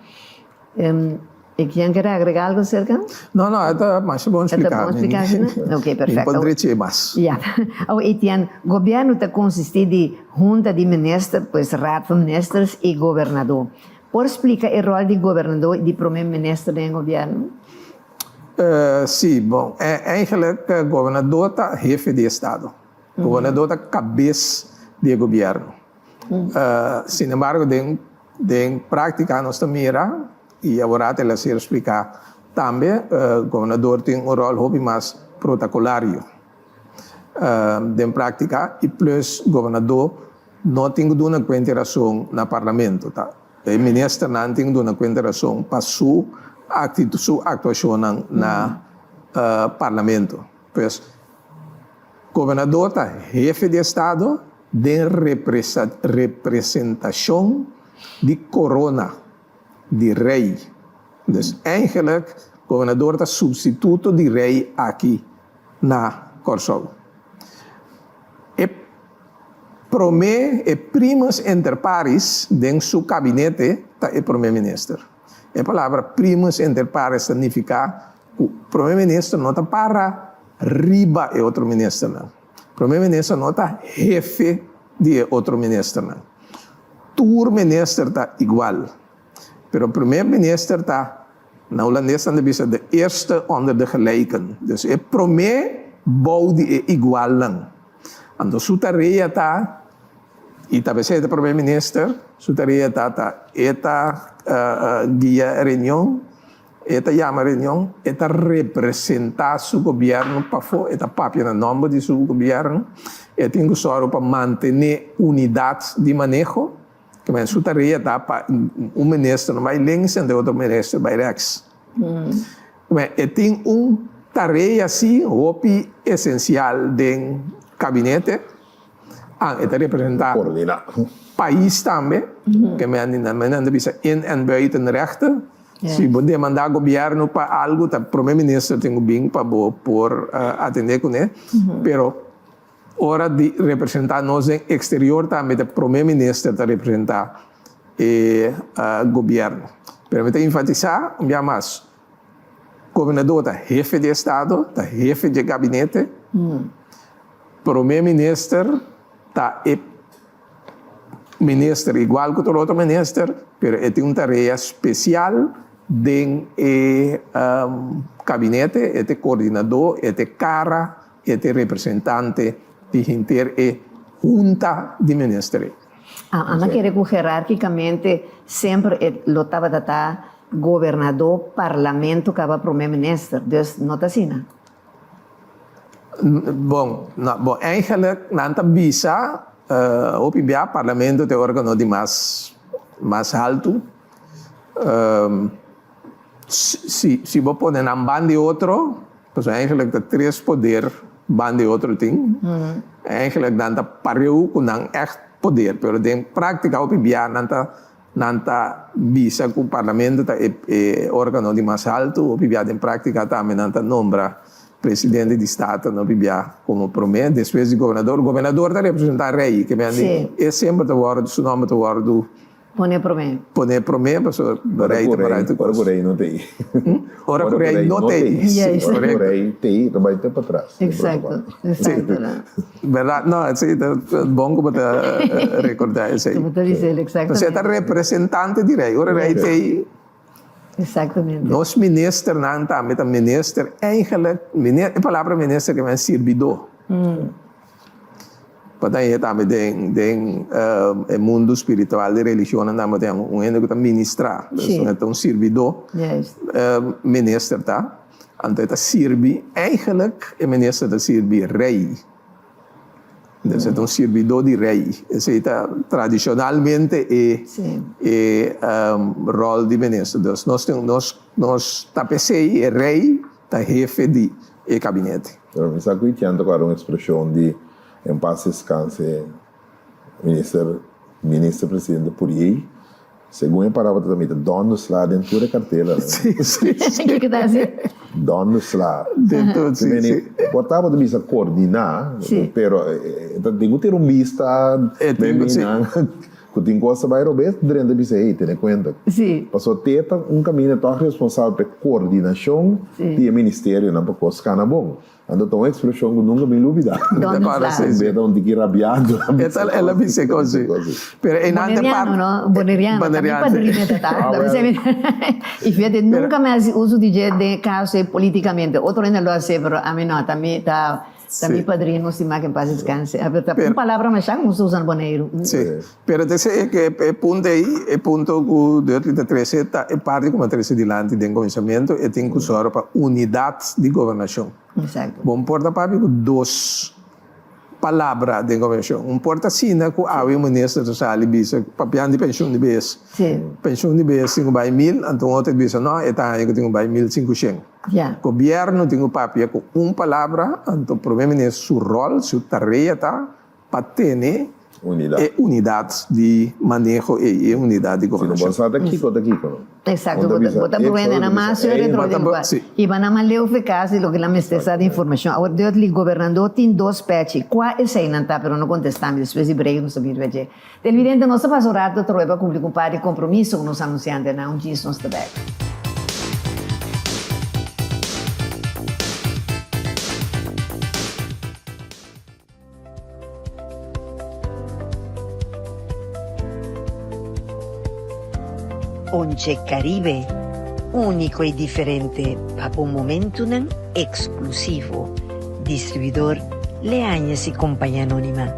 E kian kere agrega algo acerca? No, no, e ta masha bon E ta spliká. bon spliká asina? Ok, Mi perfecto. por drechi mas. Ya. Awor, Etienne, gobierno ta konsistí di Hunta di Minister, pues Raad van Ministers, i Gobernadó. Por splika e ròl di Gobernadó i di Promé Minister den e gobierno? Sí, bon, eigenlijk Gobernadó ta hefe di estado. Gobernadó ta kabes di e gobierno. Sin embargo, den Den práktika nos ta mira, i aworat el a ser spliká tambe, gobernador tin un ròl hopi mas protokolario den práktika i plus gobernador no tin ku duna kuenta i rason na parlamento, ta e ministernan tin ku duna kuenta i rason pa su aktitud, su aktuashonnan na parlamento. Pues gobernador ta hefe di estado. Den representashon di korona di rei. Dus eigenlijk gobernador ta substituto di rei aki na Kòrsou. E promé, e primus inter pares den su kabinete ta e promé minister. E palabra primus inter pares ta nifiká ku promé minister no ta para riba e otro ministernan. Prome minister no ta hefe di e otro ministernan. Tur minister ta igual. Pero prome minister ta, na Hulandes nan ta bisa de eerste onder de gelijken. Dus e prome bou di e igualnan. Anto su tarea ta, i ta p'esei e ta prome minister, su tarea ta ta e ta guia e reunion, E ta yama reunion, e ta representá su gobièrnu pafó, e ta papia na nòmber di su gobièrnu, e tin ku sòru pa mantené unidat di maneho, kimen su tarea ta pa un minister no bai links en de otro minister bai rèks. Kimen e tin un tarea si hopi esensial den kabinete. Ah, e ta representá pais tambe, ke men nan ta bisa in en buiten rechten. Si bo demandá gobièrnu pa algu, ta prome minister tin ku bin pa bo por atendé kuné. Pero ora di representá nos den eksterior tambe ta prome minister ta representá e gobièrnu. Pero mi ta enfatisá un bia mas, gobernador ta hefe di estado, ta hefe dje gabinete, prome minister ta e minister igual ku tur otro minister, pero e tin un tarea spesial den e kabinete, e ta e koordinadó, e ta e kara, e ta e representante di henter e hunta di minister ei. Anda kere ku herarkikamente semper e lo tabata ta gobernadó, parlamento kaba prome minister, dus no ta asina? Bon, no, bon, eigenlijk nan ta bisa hopi bia parlamento ta e organo di mas mas haltu. Si si bo pone nan ban di otro, pasobra eigenlijk ta tres poder ban di otro tin. Eigenlijk nan ta pareu ku nan ègt poder, pero den práktika hopi bia nan ta Nan ta bisa ku parlamento ta e e órgano di mas haltu, hopi bia den práktika tambe nan ta nombra presidente di Staten hopi bia komo promé, despues di gobernador. Gobernador ta representá rei, ke men di e semper ta wòrdu, su nòmber ta wòrdu Poné promé. Poné promé pasobra rei ta pará tur Ora kos. ku rei no t'ei. Ora ku rei no t'ei. Ora ku rei t'ei, ta bai te patras. Exacto, exacto. Berdad? No, si, ta bon ku bo ta rekordá esei. Ku bo ta bisa el, eksaktamente. Pasobra e ta representante di rei. Ora rei ta ei. Eksaktamente. Nos ministernan tambe ta minister, eigenlijk, e palabra minister ke men sirbidó. Pa ta hende tambe den den e mundu spiritual di religionnan tambe tin un hende ku ta ministrá. Si. E ta un sirbidó. Juist. Minister ta. Anto e ta sirbi, eigenlijk e minister ta sirbi rei. Dus e ta un sirbidó di rei. Esei ta tradishonalmente e e ròl di minister. Dus nos tin nos nos ta p'esei e rei ta hefe di e kabinete. Pero mi sa ku Etienne ta kòrda un ekspreshon di en pas deskanse minister minister presidente Puriey. Segun e parabra ta mita dòndu sla den tur e kartela. Sí, sí, sí. Kiko ta hasi? Dòndu sla. Den tur, sí, sí. Por tabata bisa koordiná, Sí. pero e ta tin ku tira un bista, E tin ku, sí. ku tin kos ta bai robes, drenta bisa, hey, tene kuenta. Sí. Pasobra te ta un kaminda tòg responsabel pa e koordinashon Sí. di e ministerionan pa kos kana bon. Anto ta un expresion cu nunca mi lubida. Dónde sta? Un beta un tiki rabiado. El a bisa cos si. Pero einan te Boneriano, no? Boneriano. Boneriano. Ta mi padrino ta. Ah, well. Y fíjate, nunca mi a haci uso di dje den caso ei politicamente. Otro hende lo haci, pero ami no. Ta mi, ta, ta mi padrino stima que en paz descanse. Pero ta un palabra masha cu nos ta usa na Boneiru. Sí. Pero ta esei e e punto ei, e punto ku Duterte ta trese ta e parti ku mi a trese dilanti den kuminsamentu, e tin ku sòru pa unidat di gobernashon. Exacto. Bo por ta papia ku dos palabra den gobernashon. Un por ta asina ku awe un minister ta sali bisa papian di penshun di bes. Sí. Penshun di bes tin ku bai mil, anto un otro ta bisa no, e ta haña ku tin ku bai 1500. Ya. Gobièrnu tin ku papia ku un palabra, anto prome minister su ròl, su tarea ta pa tene e unidat di maneho ei, e unidat di gobernashon. Si no bo sa ta kiko ta kiko no. Exacto, bo ta prueba na mas su retro di lugar. I bo na mas leu fekas di loke nan mester sa di informashon. Awor Dudley, gobernador tin dos pechi. Kua eseinan ta? Pero no kontestá mi, despues di break nos ta bin riba dje. Televidente, nos ta pasa un rato troe pa kumpli ku un par di kompromiso ku nos anunsiantenan. Un djis nos ta bek. Onche Caribe, úniko i diferente pa bo momentunan eksklusivo. Distribuidor Leañez y Compañía Anónima.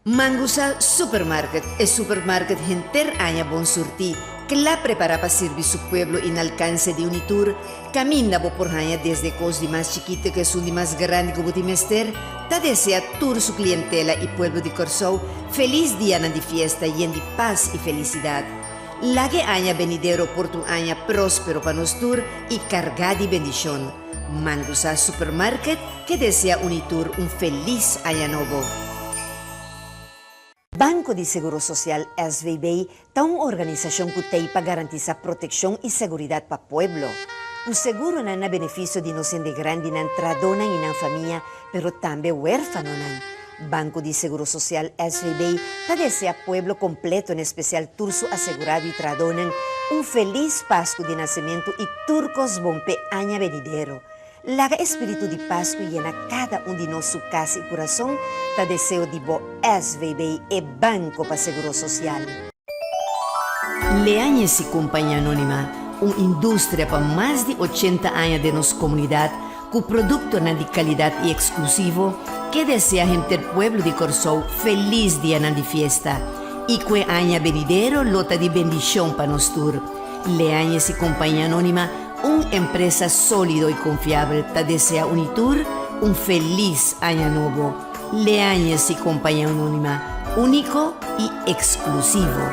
Mangusa Supermarket, e supermarket henter aña bon surtí. Kla prepará pa sirbi su pueblo i na alkanse di un i tur, kaminda bo por haña desde kos di mas chikitu ku esun di mas grandi ku bo tin mester, ta deseá tur su klientela i pueblo di Kòrsou felis dianan di fiesta yen di pas i felisidat. Laga e aña benidero por ta un aña próspero pa nos tur i kargá di bendishon. Mangusa Supermarket ke deseá un i tur un felis aña nobo. Banko di Seguro Sosial, SVB, ta un organisashon ku t'ei pa garantisá protekshon i seguridat pa pueblo. Ku seguronan na benefisio di nos hende grandinan, trahadónan i nan famia, pero tambe wérfanonan. Banko di Seguro Sosial, SVB, ta deseá pueblo kompleto, en espesial tur su asegurado i trahadónan, un felis Pasku di Nasementu i tur kos bon p'e aña benidero. Laga e spiritu di Pasku yena kada un di nos su kas i kurason, ta deseo di bo SVB e banko pa seguro sosial. Leañez i Compañía Anónima, un industria pa mas di ochenta aña den nos komunidat ku produktonan di kalidat i eksklusivo, ke desea henter pueblo di Kòrsou felis dianan di fiesta i ku e aña benidero lo ta di bendishon pa nos tur. Leañez i Compañía Anónima Un empresa sólido i konfiabel ta deseá un i tur un felis aña nobo. Leañez i Compañía Anónima, úniko i eksklusivo.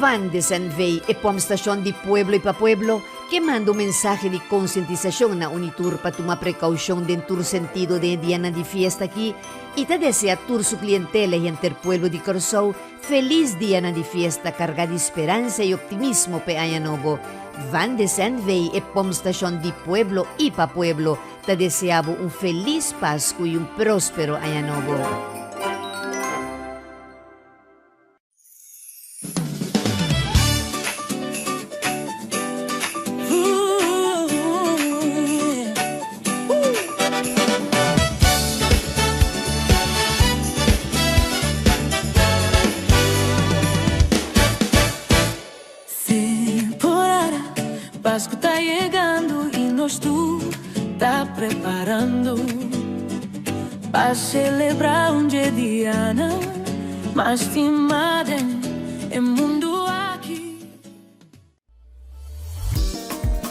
Van de Zandvee, e pòmpstashon di pueblo i pa pueblo, ke manda un mensahe di konsientisashon na un i tur pa tuma prekoushon den tur sentido den e dianan di fiesta aki i ta deseá tur su klientela i henter pueblo di Kòrsou Felis dianan di fiesta kargá di speransa i optimismo p'e aña nobo. Van de Zandwey, e pompstashon di pueblo i pa pueblo, ta deseá bo un felis Pasku i un próspero aña nobo. Temporada, Pascu ta yegando y nos tur ta preparando pa celebra un dje dianan mas stima den e mundo aki.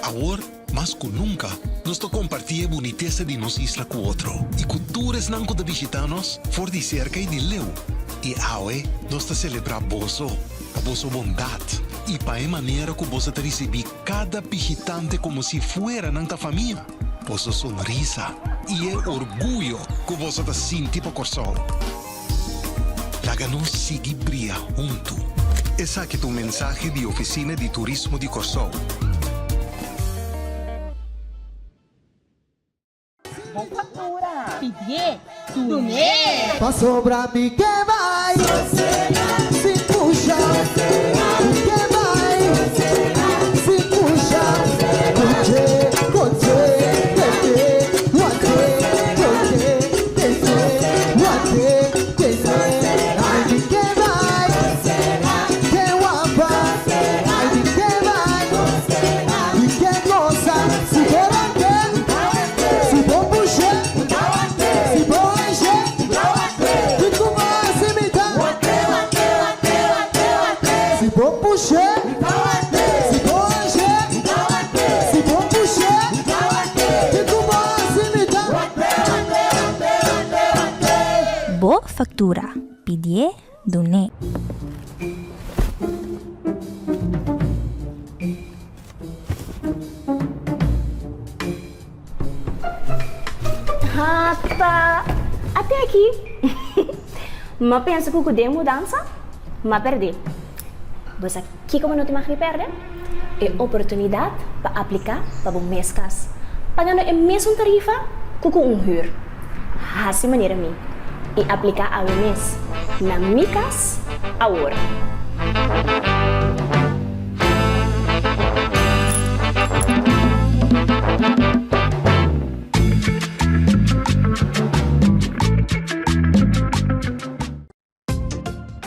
Awor, mas ku nunka, nos ta kompartí e bunitesa di nos isla ku otro i ku tur esnan ku ta bishitá nos for di serka i di leu. I awe nos ta selebrá boso pa boso bondat i pa e manera ku boso ta risibí kada bishitante komo si fuera nan ta famia. Boso sonrisa i e orguyo ku boso ta sinti pa Kòrsou. Laga nos sigui bria huntu. Esaki ta un mensahe di Ofisina di Turismo di Kòrsou. Bo faktura, pidié, dun'é! Pasobra mi ke bai sin pusha Mi ke bai sin pusha Kuche, koche, keke, wate, koche, keke, wate, keke Ai mi ke bai, ke wapa Ai mi ke bai, mi ke gosa Si bo wante, si bo pusha Si bo hanshe, kiko bo hasi mi ta Si bo pushe, si bo hanshe, si bo pushe, kiko bo hasi mi ta. Bo factura, pidié, dun'é. Hata, ate aki. M'a pensa ku ku den mudansa, m'a pèrdè. Bo sa kiko bo no tin mag di pèrdè? E oportunidat pa apliká pa bo mes kas, pagando e mesun tarifa ku ku un hür. Hasi manera mi i apliká awe mes na Mi Kas Awor.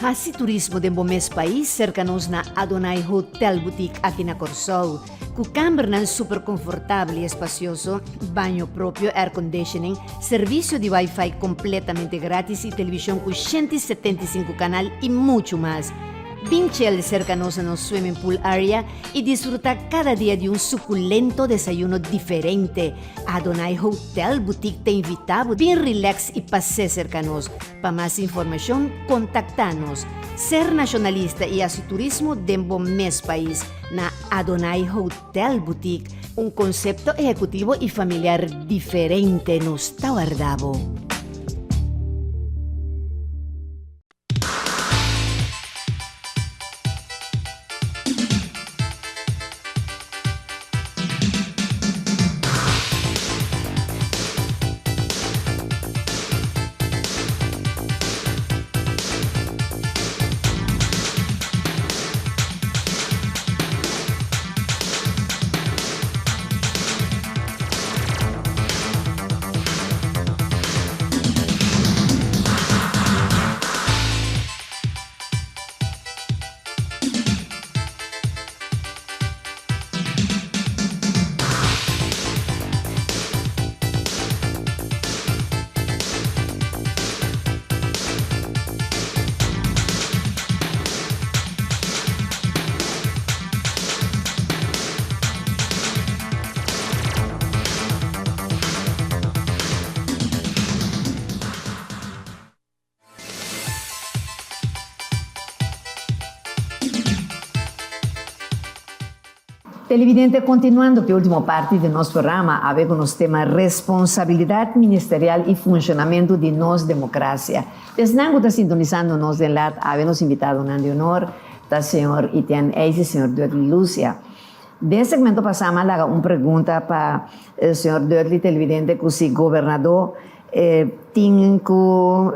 Hasi turismo den bo mes pais serka nos na Adonai Hotel Boutique aki na Kòrsou. Ku kambernan super konfortabel i espacioso, baño propio, airconditioning, servisio di wifi kompletamente gratis i televishon ku 175 kanal i muchu mas. Bin chill serka nos na nos swimming pool area i disfrutá kada dia di un sukulento desayuno diferente. Adonai Hotel Boutique ta invitá bo bin relax i pas'é serka nos. Pa mas informashon kontaktá nos. Ser nashonalista i hasi turismo den bo mes pais na Adonai Hotel Boutique, un konsepto ehekutivo i familiar diferente nos ta warda bo. Televidente, continuando cu e ultimo parti di nos programa, awe cu nos tema Responsabilidad Ministerial y Funcionamento di nos Democracia. Esnan cu ta sintonisando nos den lat awe nos invitadonan di honor ta señor Etienne Eis y señor Dudley Lucia. Den segmento pasá mi a laga un pregunta pa señor Dudley televidente cu si gobernador tin cu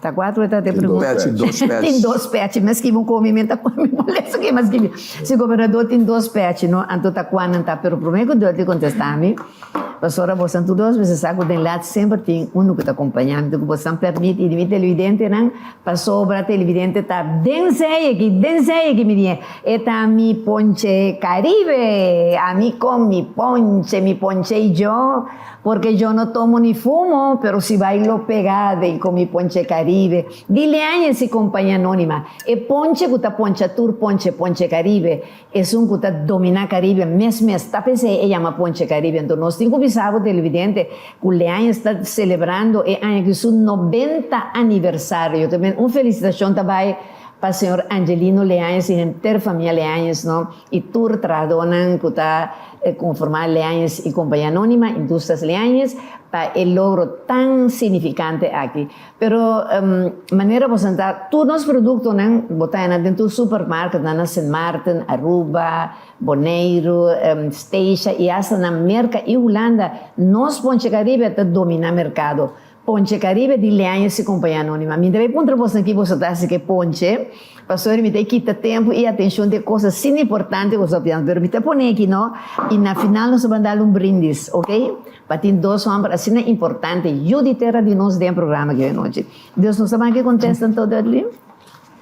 ta cua tur e ta e pregunta? Tin dos pechi. Tin dos pechi. Mi a skibi un comi mi ta mi molesta cu mi a skibi. Si gobernador tin dos pechi no anto ta cua nan ta pero prome cu Dudley contesta mi Pasobra bosan tur dos mester sa ku den lat semper tin unu ku ta kompañá mi. Ku bosan permiti di mi televidentenan, pasobra televidente ta den sei aki, den sei aki mi di e ta mi ponche Caribe, ami con mi ponche, mi ponche y yo, porque yo no tomo ni fumo, pero si bailo pegado y con mi ponche Caribe. Di Leañez y Compañía Anónima, e ponche ku ta poncha tur ponche, ponche Caribe. Esun ku ta dominá Caribe mes mes ta p'esei e yama Ponche Caribe. Anto nos tin ku bisa bo televidente ku Leañez ta selebrando e aña aki su 90 aniversario. Ta ben un felisitashon ta bai pa señor Angelino Leañez i henter famia Leañez no i tur trahadónan ku ta konformá Leañez i Compañía Anónima, Industrias Leañez, pa e logro tan signifikante aki. Pero manera bo senta tur nos productonan bo ta hena den tur supermarketnan na Sint Maarten, Aruba, Boneiru, Statia y hasta na Merca y Hulanda nos Ponche Caribe ta domina mercado. Ponche Caribe di Leañez y Compañía Anónima. Mi ta bay puntra boso aki boso ta haci ke ponche pasobra mi ta kita tempo y atencion di e cos asina importante cu boso ta pidiendo pero mi ta pone aki no y na final nos ta bay dal un brindis ok. Pa tin dos homber asina importante yu di tera di nos den programa aki anochi. Dios nos ta ban ke contesta anto Dudley?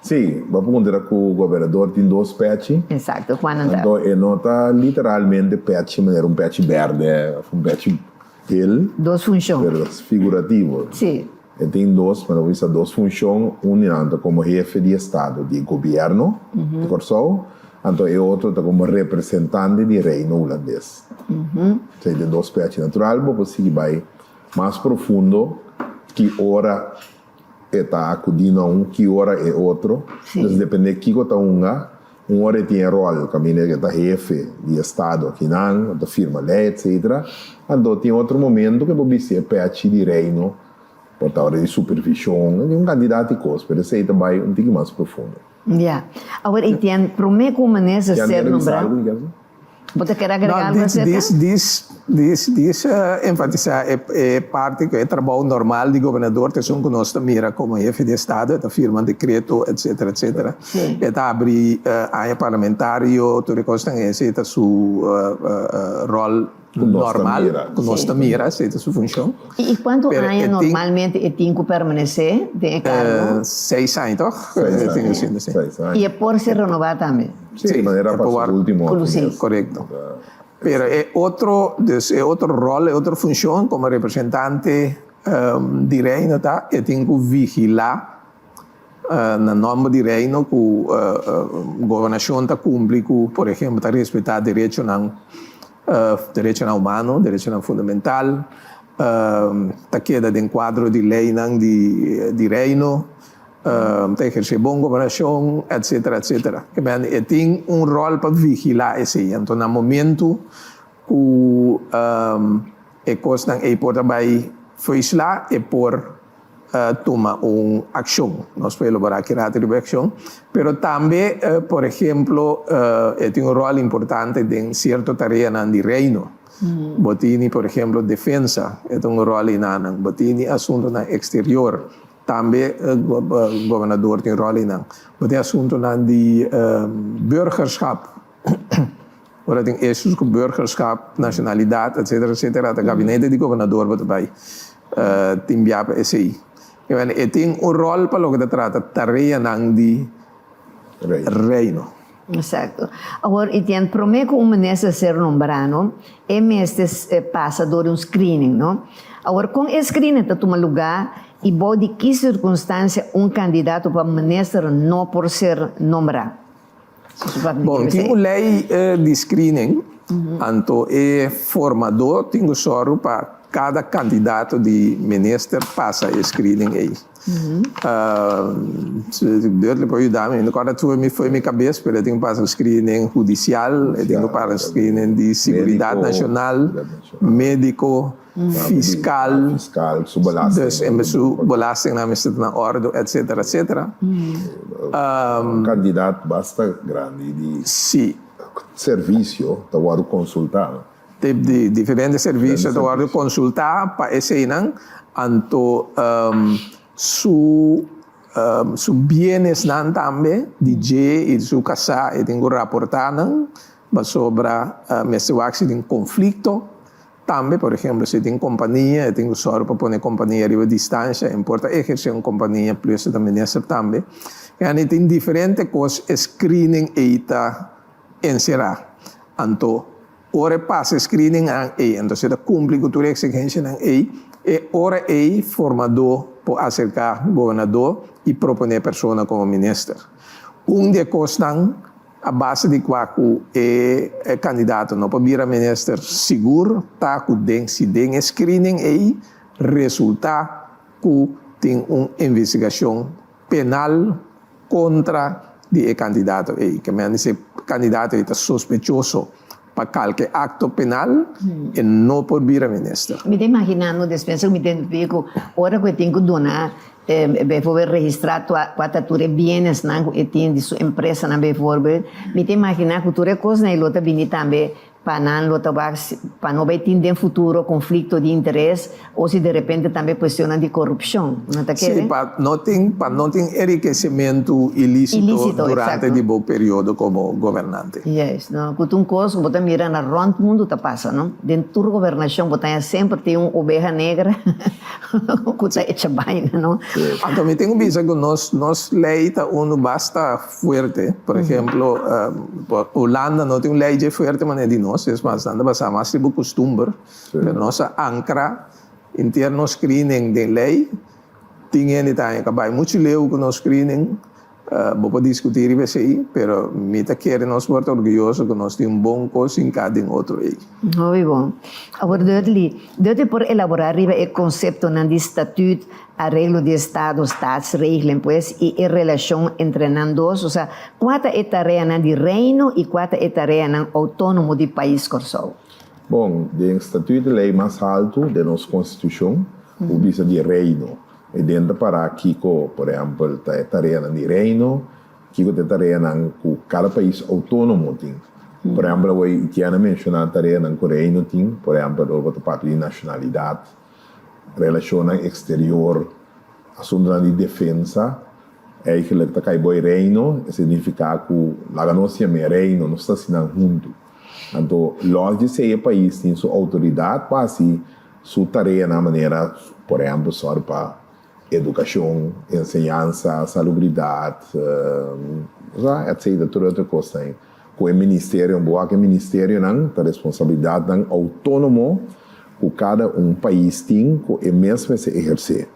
Sí, bo a puntra cu gobernador tin dos pechi. Exacto, cuan nan ta? Anto e no ta literalmente pechi manera un pechi berde of un pechi gel. Dos funcion. Pero figurativo. Sí. E tin dos, manera bo bisa, dos funcion, un di nan ta como hefe di estado di gobierno di Corsou, anto e otro ta como representante di Reino Hulandes. Esei ta dos pechi natural, bo por sigui bai mas profundo ki ora e ta acudi na un, ki ora e otro. Entonces depende kico ta hunga, un ora e tin e rol caminda e ta hefe di estado akinan, ta firma ley etcetera. Anto tin otro momento cu e por bisti e pechi di reino por ta ora di supervision, tin un cantidad di cos, pero esei ta bai un tiki mas profundo. Ya. Awor Etienne, prome cu minister ser nombra. Bo ta kere agrega algo acerca? Dis, dis, dis, dis enfatisa e e parti cu e trabou normal di gobernador ta esun cu nos ta mira como hefe di estado, e ta firma decreto etcetera etcetera. E ta abri aña parlamentario, tur e cosnan ese ta su rol. Normal, ku nos ta mira, esei ta su funshon. I kuantu aña normalmente e tin ku permanesé den e kargo? Seis aña tòg? Seis aña. I e por ser renobá tambe? Sí, manera pa su último mes. Korekto. Pero e otro, dus e otro ròl, e otro funshon komo representante di Reino ta e tin ku vigilá Na nòmber di Reino ku gobernashon ta kumpli ku, por ehempel, ta respetá derechonan, derechonan humano, derechonan fundamental, ta keda den kuadro di leinan di Reino, ta ehersé bon gobernashon, etsetera, etsetera. E tin un ròl pa vigilá esei. Anto na momentu ku e kosnan ei por ta bai foislá, e por tuma un akshon. Nos por elaborá ki rato riba e akshon. Pero tambe, por ehemplo, e tin un ròl importante den sierto tareanan di Reino. Bo tini, por ehemplo, defensa, e ta un ròl einanan. Bo tini asuntunan eksterior, tambe gobernador tin ròl einan. Bo tin asuntunan di burgerschap. Ora tin issues ku burgerschap, nacionalidad, etcetera, etcetera, ta gabinete di gobernador bo ta bai tin bia pa esei. E tin un rol pa loke ta trata tareanan di Reino. Exacto. Awor, Etienne, prome ku un minister ser nombrá, no, e mester pasa dor di un screening, no? Awor, kon e screening ta tuma lugá i bou di ki sirkunstansia un kandidato pa minister no por ser nombrá? Bon, tin un lei di screening, anto e formadó tin ku sòru pa kada kandidato di minister pasa e screening ei. Dudley por yuda mi, mi no kòrda tur fo'i mi kabes, pero e tin ku pasa screening hudisial, e tin ku pasa screening di siguridat nashonal, médiko. Fiscal, Fiscal, su belasting. Dus en su belastingnan mester ta na ordo, etcetera, etcetera. Un kandidat basta grandi di Si. servisio ta wòrdu konsultá. Di diferente servisio ta wòrdu konsultá pa eseinan, anto su su bienesnan tambe di dje i su kasá e tin ku raportá nan pasobra mester wak si tin konflikto. Tambe, por ehemplo, si tin kompania, e tin ku sòru pa pone kompania riba distansha, e por ta ehersé un kompania plus e ta minister tambe. Yani tin diferente kos e screening ei ta enserá. Anto, ora e pasa e screeningnan ei, anto si e ta kumpli ku tur e eksigensianan ei, e ora ei formadó por aserká gobernadó i proponé e persona komo minister. Un di e kosnan A base di kua ku e kandidato no por bira minister sigur ta ku den si den e screening ei resulta ku tin un investigashon penal kontra di e kandidato ei. Ke men si e kandidato ei ta sospechoso pa kalke akto penal e no por bira minister. Mi ta imaginando despensa ku mi ta interrumpí ku ora ku e tin ku duna Bijvoorbeeld registra kua ta tur e bienesnan ku e tin di su empresanan bijvoorbeeld. Mi ta imaginá ku tur e kosnan ei lo ta bini tambe pa nan lo ta wak pa no bai tin den futuro konflikto di interes o si derepente tambe kuestionnan di korupshon. No ta kere? Sí, pa no tin pa no tin enrikesementu ilísito durante di bo periodo komo gobernante. Juist, no. Ku ta un kos ku bo ta mira na rònt mundu ta pasa, no. Den tur gobernashon bo ta haña semper tin un obeha negra. Ku ta echa baina, no? Anto mi tin ku bisa ku nos nos lei ta unu basta fuerte. Por ehemplo, Hulanda no tin un lei dje fuerte manera di nos, es mas nan ta basá mas riba kustumber. Pero nos a ankra henter nos screening den lei. Tin hende ta haña ku a bai muchu leu ku nos screening. Bo por diskutí riba esei, pero mi ta kere nos por ta orguyoso ku nos tin un bon kos hinká den otro ei. Hopi bon. Awor Dudley, Dudley por elaborá riba e konseptonan di statuut, areglo di estado, staatsregeling pues, i e relashon entre nan dos? Osea, kua ta e tareanan di Reino i kua ta e tareanan outónomo di pais Kòrsou? Bon, den statuut e lei mas haltu den nos konstitushon, ku bisa di Reino. E den ta pará kiko, por ehèmpel, ta e tareanan di Reino, kiko ta e tareanan ku kada pais outónomo tin. Por ehèmpel, awor Itienne a menshoná tareanan ku Reino tin, por ehèmpel, ora bo ta papia di nashonalidat, relashonnan eksterior, asuntunan di defensa, eigentlik ta kai bo e Reino, e signifiká ku laga nos yam'é Reino, nos ta hasi nan huntu. Anto lòs di esei e pais tin su outoridat pa hasi su tareanan manera por ehèmpel sòru pa edukashon, enseñansa, salubridat, etcetera, tur e otro kosnan. Ku e ministerio, bo wak e ministerionan ta responsabilidatnan outónomo ku kada un pais tin ku e mes mester ehersé.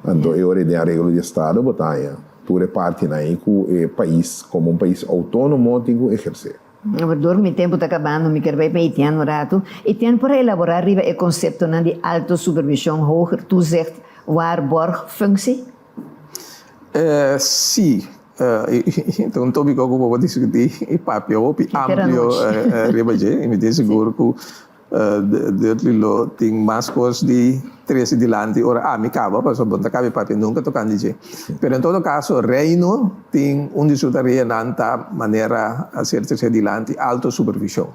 Anto e ora ei den areglo di estado bo ta haña tur e partinan ei ku e pais komo un pais outónomo tin ku ehersé. Dor ku mi tempu ta kabando mi ker bai pa Etienne un ratu. Etienne por a elaborá riba e konseptonan di alto supervishon, hoger toezicht, waarborgfunctie? Sí, ta un tópiko ku bo por diskutí i papia hopi amplio riba dje i mi tin sigur ku Dudley lo tin mas kos di trese dilanti ora ami kaba pasobra bo no ta kaba di papia nunka tokante dje. Pero en todo kaso Reino tin un di su tareanan ta manera a ser trese dilanti alto supervishon.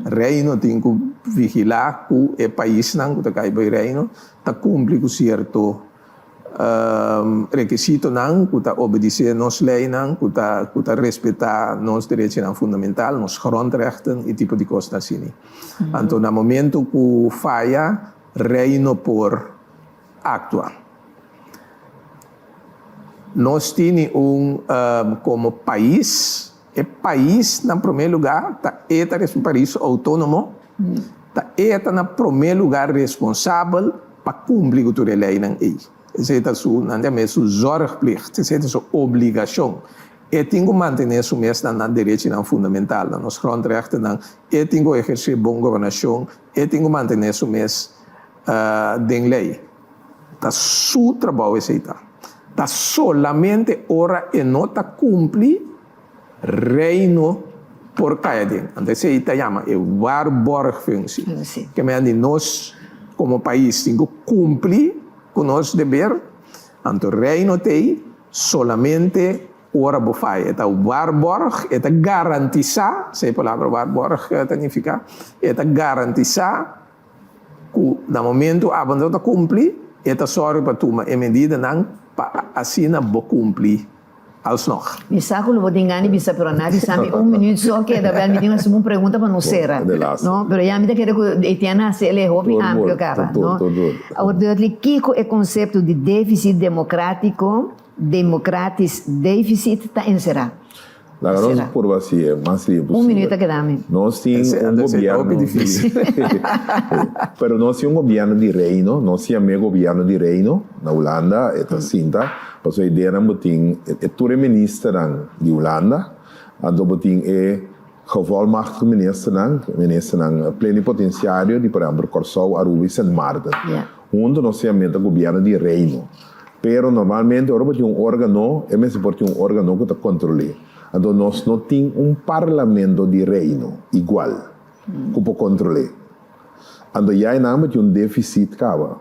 Reino tin ku vigilá ku e paisnan ku ta kai bai Reino ta kumpli ku sierto Rekisitonan ku ta obedisé nos leinan, ku ta ku ta respetá nos derechinan fundamental, nos grondrechten i tipo di kosnan asini. Anto na momento ku faya, Reino por aktua. Nos tini un komo pais, e pais na promé lugá ta e ta un pais outónomo, ta e ta na promé lugá responsabel pa kumpli ku tur e leinan ei. Esei ta su, nan ta yama su zorgplicht, esei ta su obligashon. E tin ku mantené su mes na nan derechinan fundamental, na nos grondrechtennan, e tin ku ehersé bon gobernashon, e tin ku mantené su mes den lei. Ta su trabou esei ta. Ta solamente ora e no ta kumpli, Reino por kai aden. Anto esei ta yama e waarborgfunctie. Ke mea di nos komo pais tin ku kumpli ku nos deber, anto Reino t'ei solamente ora bo faya. E ta waarborg, e ta garantisá, esei e palabra waarborg ta nifiká, e ta garantisá ku na momentu abo no ta kumpli, e ta sòru pa tuma e medidanan pa asina bo kumpli alsnog. Mi sa ku lo bo tin gana di bisa, pero na bisa mi un minuut so keda bel mi tin un pregunta pa nos sera, no? Pero ya mi ta kere ku Etienne a hasi el e hopi amplio kaba, no? Awor Dudley, kiko e konsepto di défisit demokrátiko, democratisch deficit, ta enserá? Laga nos purba si e mas lihe posibel. Un minuut a keda mi. Nos tin un gobierno di Pero nos tin un gobierno di reino, nos tin e gobierno di reino na Hulanda, e ta sinta, pasobra e ideanan bo tin e tur e ministernan di Hulanda, anto bo tin e gevolmachtigde ministernan, ministernan plenipotenciario di por ehempel Kòrsou, Aruba i Sint Maarten. Hunto nos tin e meta gobierno di reino. Pero normalmente ora bo tin un organo, e mester por tin un organo ku ta kontrol'é. Anto nos no tin un parlamento di Reino igual ku por kontrol'é. Anto ya einan bo tin un defisit kaba.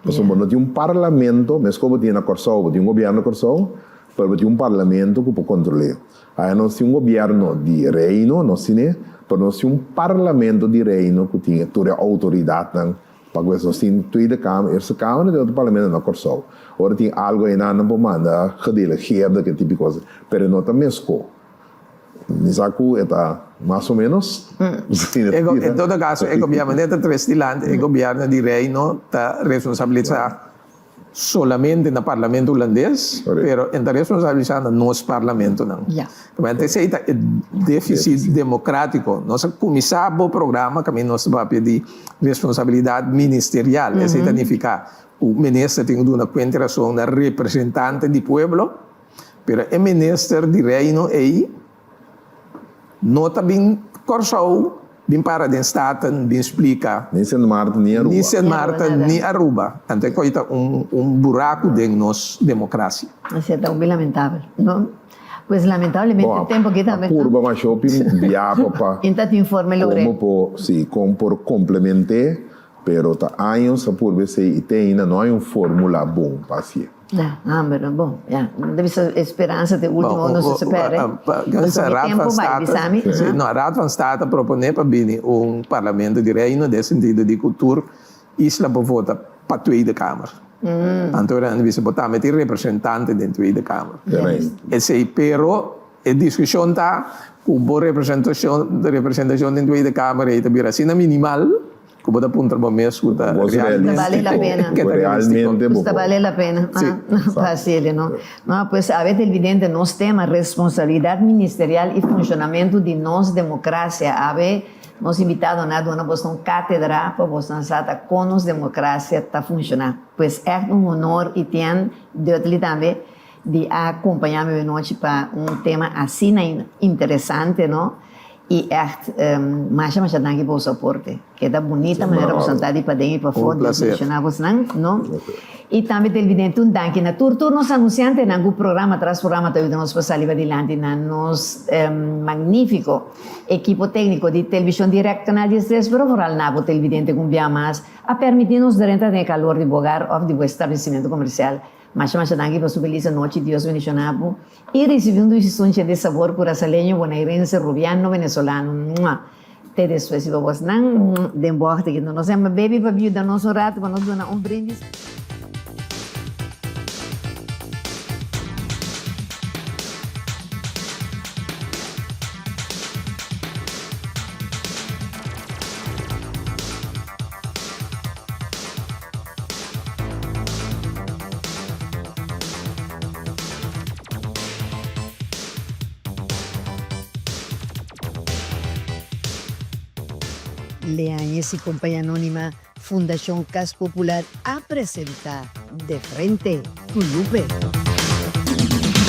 Pasobra bo no tin un parlamento, meskos bo tin na Kòrsou, bo tin un gobièrnu na Kòrsou, pero bo tin un parlamento ku por kontrol'é. Aya nos tin un gobièrnu di Reino, nos tin e, pero nos tin un parlamento di Reino ku tin tur e outoridatnan Pa ku nos tin Tweede Kamer, Eerste Kamer i otro parlamento na Kòrsou. Ora tin algu einan nan por manda gedelegeerde ke tipo di kos, pero e no ta meskó. Mi sa ku e ta mas o ménos. En todo kaso e gobièrnu manera ta tres dilanti e gobièrnu di Reino ta responsabilisá solamente na Parlamento Hulandes, pero e ta responsabilisá na nos parlamentonan. Tabata esei ta e deficit democratico. Nos a cuminsa bo programa caminda nos ta papia di responsabilidad ministerial. Esei ta nifica cu minister tin cu duna cuenta y razon na representante di pueblo, pero e minister di Reino ei No ta bin Kòrsou bin para den Staten bin splika. Ni Sint Maarten ni Aruba. Ni Sint Maarten ni Aruba. Anto e koi ta un un buraku den nos demokrasia. Esei ta hopi lamentabel, no? Pues lamentablemente e tempu aki tambe. A purba masha hopi biaha pa. Inta tin forma e logr'é. Komo por, si, kon por komplement'é, pero ta años a purba esei i te ainda no hay un formula bon pa hasié. Ya, hamber no bon. Ya, no ta bisa e speransa ta e ultimo unda nos ta perde. Pasobra mi tempo bai, bisa mi. No, Raad van State a proponé pa bini un Parlamento di Reino den sentido di ku tur isla por vota pa Tweede Kamer. Anto nan a bisa bo tambe tin representante den Tweede Kamer. Esei pero. E diskushon ta ku bo representashon representashon den Tweede Kamer ei ta bira asina minimal ku bo ta puntra bo mes ku ta realmente ke ta realístiko. Ku ta bale la pena. Si. Fácil, no? No, pues awe televidente nos tema responsabilidat ministerial i funshonamentu di nos demokrasia. Awe nos invitadonan a duna boso un kátedra pa boso sa ta kon nos demokrasia ta funshoná. Pues ègt un honor i tien Dudley tambe di a kompañá mi awenochi pa un tema asina interesante, no? I ègt masha masha danki pa boso aporte. Keda bunita manera boso ta di paden i pafó, Dios bendishoná bosnan, no? I tambe televidente un danki na tur tur nos anunsiantenan ku programa tras programa ta yuda nos pa sali padilanti na nos magnífiko ekipo tékniko di Televishon Direct Kanal 13, pero vooral na bo televidente ku un bia mas a permití nos drenta den e kalor di bo hogar òf di bo establesimentu komersial. Masha masha danki pa su felis anochi, Dios bendiciona bo y ricibi un dushi sunchi di sabor curasaleño, bonairense, rubiano, venezolano. Mua! Te despues si pa bos nan den bocht aki. Nos yama Baby pa yuda nos un rato pa nos duna un brindis. Leañez y Compañía Anónima, Fundacion Cas Popular a presenta De Frente cu Lupe.